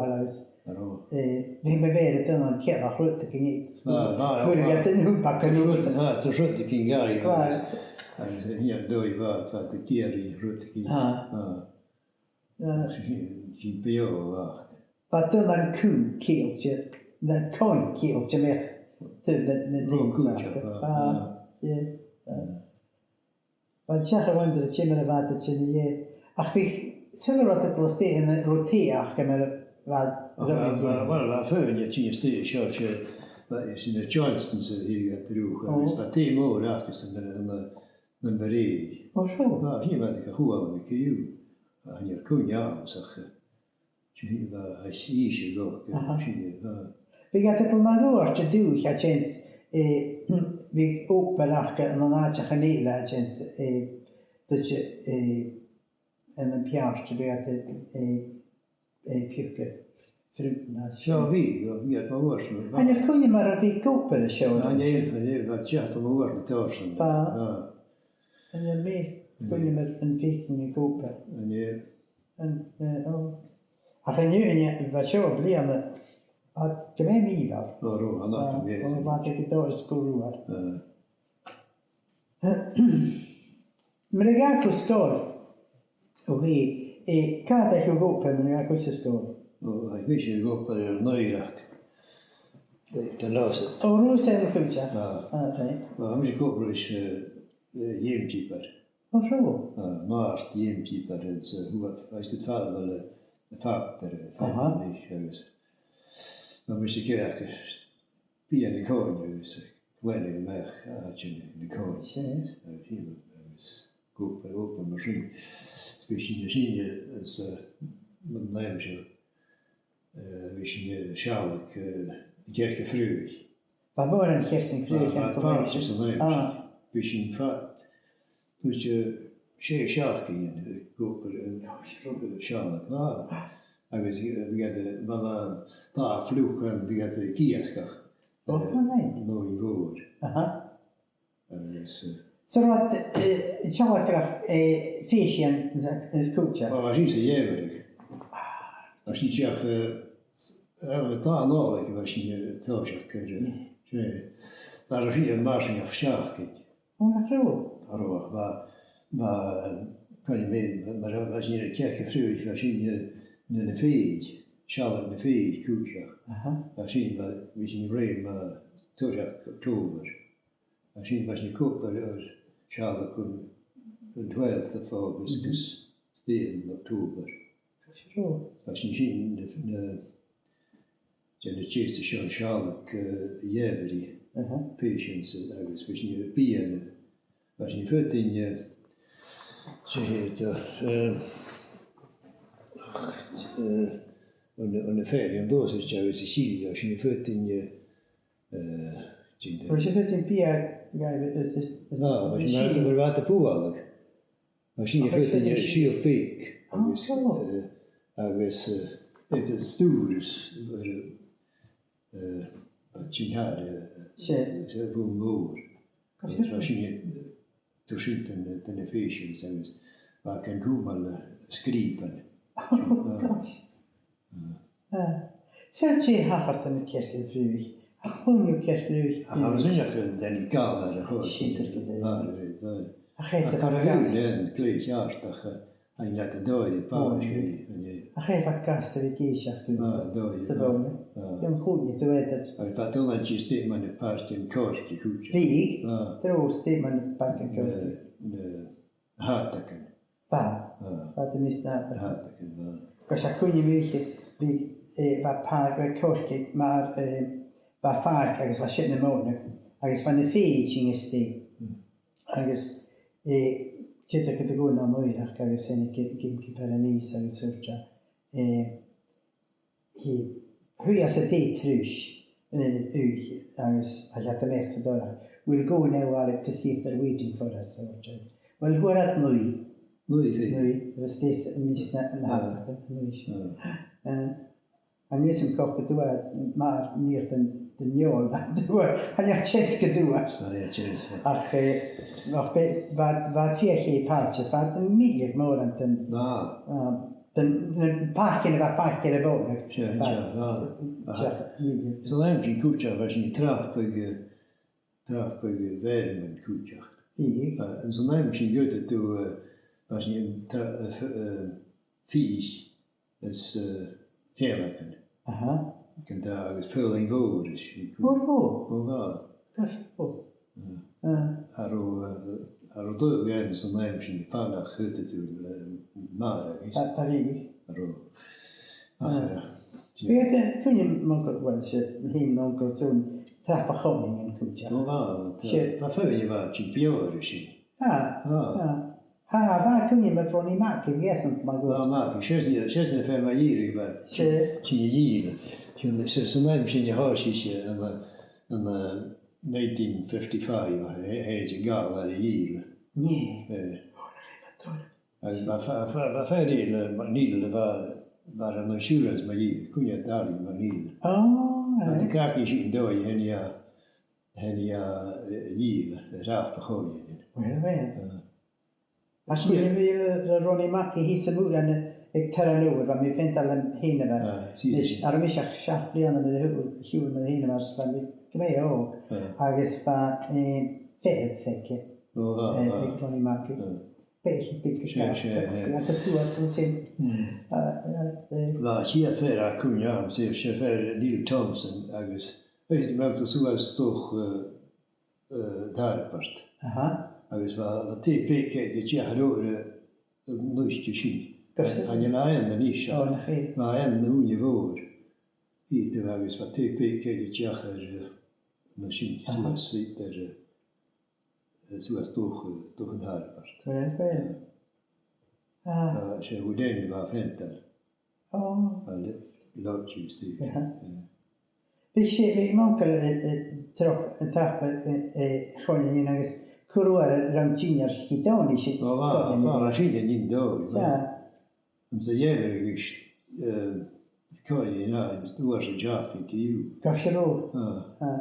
cha robh. Eh, bha mi a' faireachdainn an ceathrar rud a' gin iad. Ah, bha, bha. Chuir iad an rud bac an rud. Ah, 's e rud a' gin gai. Bha. Agus, agus, eh, hiad dòigh bha, bha iad ag iarraidh rud a' gin. Ah. Ah. Ah. Sin, sin beò, bha. Bha daonnan cù ceangailte, na coin ceangailte, mach, tu, na, na, oh, cù, bha, bha, yeah. Ah. Bha, seach a bh' ann, dè mar a bha iad a' tighinn, yeah. Ach bha, saoil an robh iad a' dol a-steach an rud-tì aca mar a bha iad a' dol a dhèanamh? Bha, bha, well, bha feadhainn a' tighinn a-steach seo, 's e, bha, is na Johnstons a thug iad riutha, agus bha taigh mòr aca anns an, an, an, an Bàrr Èirigh. O, seo? Bha, sin a bha iad a' chuain a' chù. Chan eil cuimhne agam, ach, eh, sin a bha, a' chì seo, aha, sin a bha. Bha iad a' dol mun cuairt an-diugh, a chionn 's, eh, bha obair aca ann an àiteachan eile, a chionn 's, eh, duit, eh, ann am Peairt, bha iad, eh, eh, pioc fruit no. Seo bha, bha, bha iad mun cuairt. Chan eil cuimhne mar a bha obair an seo. Chan eil, chan eil, bha iad a' dol mun cuairt na dòsan. Bha. Bha. Chan eil mi cuimhne mar a bha obair. Chan eil. An, eh, o. Ach an-diugh, bha seo bliadhna, bha gu math mì-mhodhail. O, robh, an ach, o, bha iad ag obair sgùrr. Eh. Mura gabh thu sgoil, o, eh, eh, càit an deach thu gu obair mura gabh thusa sgoil? O, bha mise ag obair air an oighreachd. Eh, den làthair. O, robh sin cuideachd? Ah. Ah, right. Bha mise ag obair leis, eh, eh, gamekeeper. O, robh? Ah, an àrd-ghamekeeper anns a' Chuan, agus a' falbh le, le factor, eh, factor, aha, leis, agus bha mise ag iarraidh biadh nan coin agus a' glanadh a-mach àite nan coin. Sin. Agus sin, agus ag obair, obair mar sin. Is bha sinn, sinn, eh, anns a', mun àm seo, eh, bha sinn, eh, a' sealg, eh, an cearc-a-phruthach. Bha mòran cearcan-a-phruthach anns an àm sin. Bha, bha, bha, anns an àm sin. Ah. Bha sinn fad, bha sinn, eh, sia seachdainean, eh, ag obair, eh, sealg, bha. Agus, eh, bha iad, eh, bha, bha, dà fhliuch ann, bha iad, eh, ag iasgach. O, eh, right. An Òigh Mhòr. Aha. Agus, eh, so, an robh, eh, an sealg, eh, fèisean, eh, is cuideachd? Bha, bha sinn sa gheamhradh. Ah. Bha sinn dìreach, eh, s-, eh, dà Nollaig bha sinn, eh, a' tòiseachadh, eh, yeah, 's e, bha sinn, eh, mar sin, a' seachdainean. O, nach robh? Cha robh, bha, bha, eh, chan eil mi, bha, bha, bha sinn air an cearc-a-phruthach, bha sinn, eh, na, na fèidh, sealladh na fèidh cuideachd. Aha. Agus sin, bha, bha sin a' ruith mu toiseach October. Agus sin, bha sinn ag obair air sealladh an, an twelfth of August, mhm, gus an t-aon October. Sure. Agus sin, sin na, na, dèanamh teas airson sealladh, eh, gheamhraidh, aha, patience, agus bha sinn a' bhith ann, bha sinn a' faighinn, eh, 's e, eh, eh, an, an fhear an dòchas agus a' sìl, bha sinn a' faighinn, eh, eh, dìnn de. Bha sinn a' faighinn biadh, eh, is, is, is, ah, bha sinn a' faighinn bualadh. Agus sin a' faighinn sìol beag, agus, eh, agus, eh, bha iad a' stiùireadh, eh, bha sin thar, eh, 's e, 's e bun mòr. Agus bha sin, eh, tuigse dhan, dhan na fèisean, agus bha iad gan cumail, eh, sgrìoban. Oh, gosh. Ah. Saoil dè thachair dhan a' chearcall-bhruthach? An cluinn thu cearcall-bhruthach? Ach, tha mi a' smaoineachadh gun dèan i gabhail air a' chòrr. Sin agad e. Mar a bha, bha. Ach, ach, chan eil fhios agam glè cheart, ach, eh, tha i nad an dòigh, bha, oh, sin, an e. Ach, bha gasta ri gèiseachd. Ah, dòigh, sa bhonn. Ah. Dè an cluinn thu eadar? Agus bha dùil an sin statement a' pàirc an coirce cuideachd. Bha? Ah. Tro statement a' pàirc an coirce. Na, na hatagan. Bha. Ah. Bha, do mhiste na hatagan. Hatagan, bha. Gus an cuimhne leam, bha, eh, bha pàirc, bha coirce mar, eh, bha pàirc agus bha siud na mònadh, agus bha na fèidh sin a-staigh. Hmm. Agus, eh, tha iad a' dol gu na mònadh agus sin ag, ag, ag, ag, agus, eh, He, shuidh e san taigh-treas, eh, uair, agus a' coimhead a-mach san dorcha. "We'll go now, Alec, to see if they're waiting for us," or something. Well, fhuair iad an ùidh. An ùidh, fhèin. An ùidh, agus dè as a' mhiste na, na, ah, hatagan, an ùidh sin. Ah. Eh, an e sin coc gu dubhar, mar mìr den, den eòl, gu dubhar, chan eil teas gu dubhar. Chan eil teas, yeah. Ach, eh, ach bha, bha, bha fiach e pàirt, bha iad a' milleadh mòran den, bha, ah, den, den pàircean a bha faighinn air a' bhonn. Sure, sure, bha. Aha. San àm sin cuideachd, bha sinn a' trapadh, eh, trapadh, eh, vermin cuideachd. Bha. Ah, agus san àm sin, dh'fhaodadh tu, eh, bha sinn a' tra-, eh, f-, eh, fighe is, eh, feargan. Aha. Gun dà agus faoileann mhòr is sin. Ò, ò. Ò, bha. Gosh, ò. Eh. Eh. Cha robh, eh, cha robh dòigh againn san àm sin fanacht, dh'fhaodadh tu, eh, marbhadh, is. A, a bha. Cha robh. Ach, eh, eh, bha, eh, cuimhne agam, well, 's e, mi fhìn, m' uncail John, trap a' choinnich an cuideachd. Ò, bha, bha, 's e, bha feadhainn a bha tighinn beò air sin. Ah, ah. Ah. Tha, bha cuimhne agam air Ronnie Mac, a bha san, mar gum biodh. Ronnie Mac, 's e, 's e, 's e fear mu dheireadh a bha. 'S e. Sin a dhìth. Sin, 's e, san àm sin a thòisich e, ann an, ann an, eh, nineteen fifty-five, a, a, a, a' gabhail air a dhìth. Nì. Eh. Ò, nach e, bha tòrr. Agus bha fe-, fe-, bha fear eile, MacNeil, a bha, bha an insurance mu dheireadh, cuimhne agam air Darren MacNeil. Ò, eh. Bha iad a' cleachdadh sin an dòigh, a thàinig a, a thàinig a, eh, dhìth, a' trap a' choinnich. Well, well. Eh. Ach sin a bha le, le Ronnie Mac, a thig sa mhuir ann an, aig Tarra Leòdhais, bha mi a' faicinn leam fhìn a bha. Ah, 's e, 's e. Nis, cha robh mise ach seachd bliadhna nuair a fhuair, fhuair mi fhìn a bha, bha mi gu math òg. Ah. Agus bha, eh, fear aige. Ò, bha, eh, bha. Aig Ronnie Mac. Ah. Beathaichean beaga gasta. 'S e, 's e, 's e. Agus suas an sin. Mm. Ah, ah, eh. Bha a' chiad fear a chunnaic mi, 's e, 's e fear Neil Thompson, agus, agus bha e suas an stoc, eh, eh, an Tarbert. Aha. Agus bha, bha taigh beag aige gu deas air an uisge sin. Gu deas. Chan eil e ann a-nis. Ò, nach eil. Bha e ann an ùine mhòr. Bha e, agus bha taigh beag aige gu deas air, eh, an sin, aha, suas, suas air, eh, suas an stoc, eh, stoc an Tarbert. Well, well. Ah. Ah, 's e Woodend a bha a' pheantail. Ò. A le-, lodge, you see. Aha. Yeah. Bha e, bha m' uncail, eh, eh, trap, trap, eh, eh, a' choinnich agus corra uair a' ruith dinnear Chidòmhnaich, 's e. Ò, bha, bha, bha, sin an aon dòigh, bha. Seadh. Anns a' gheamhradh agus, eh, coinnich, an uair sin, Jack, an-diugh. Gosh, an robh? Ah. Ah.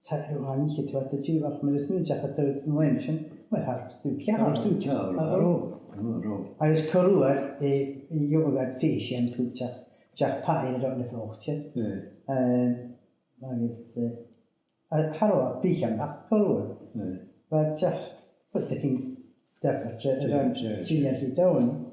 Tha, bha, nì, tha, tha, tha, ach mar as motha a tha an t-àm sin, well, tha e stuth ceàrr. Tha e stuth ceàrr, tha, tha, robh, robh, robh. Agus corra uair, eh, gheibheadh iad fèisean cuideachd, Jack Pye a bha na phòite. Eh. Ehm, agus, eh, a, cha robh e bitheanta ach corra uair. Eh. Bha Jack, bha e taking effort, eh, sure, around, sure, sure, dinnear Chidòmhnaich.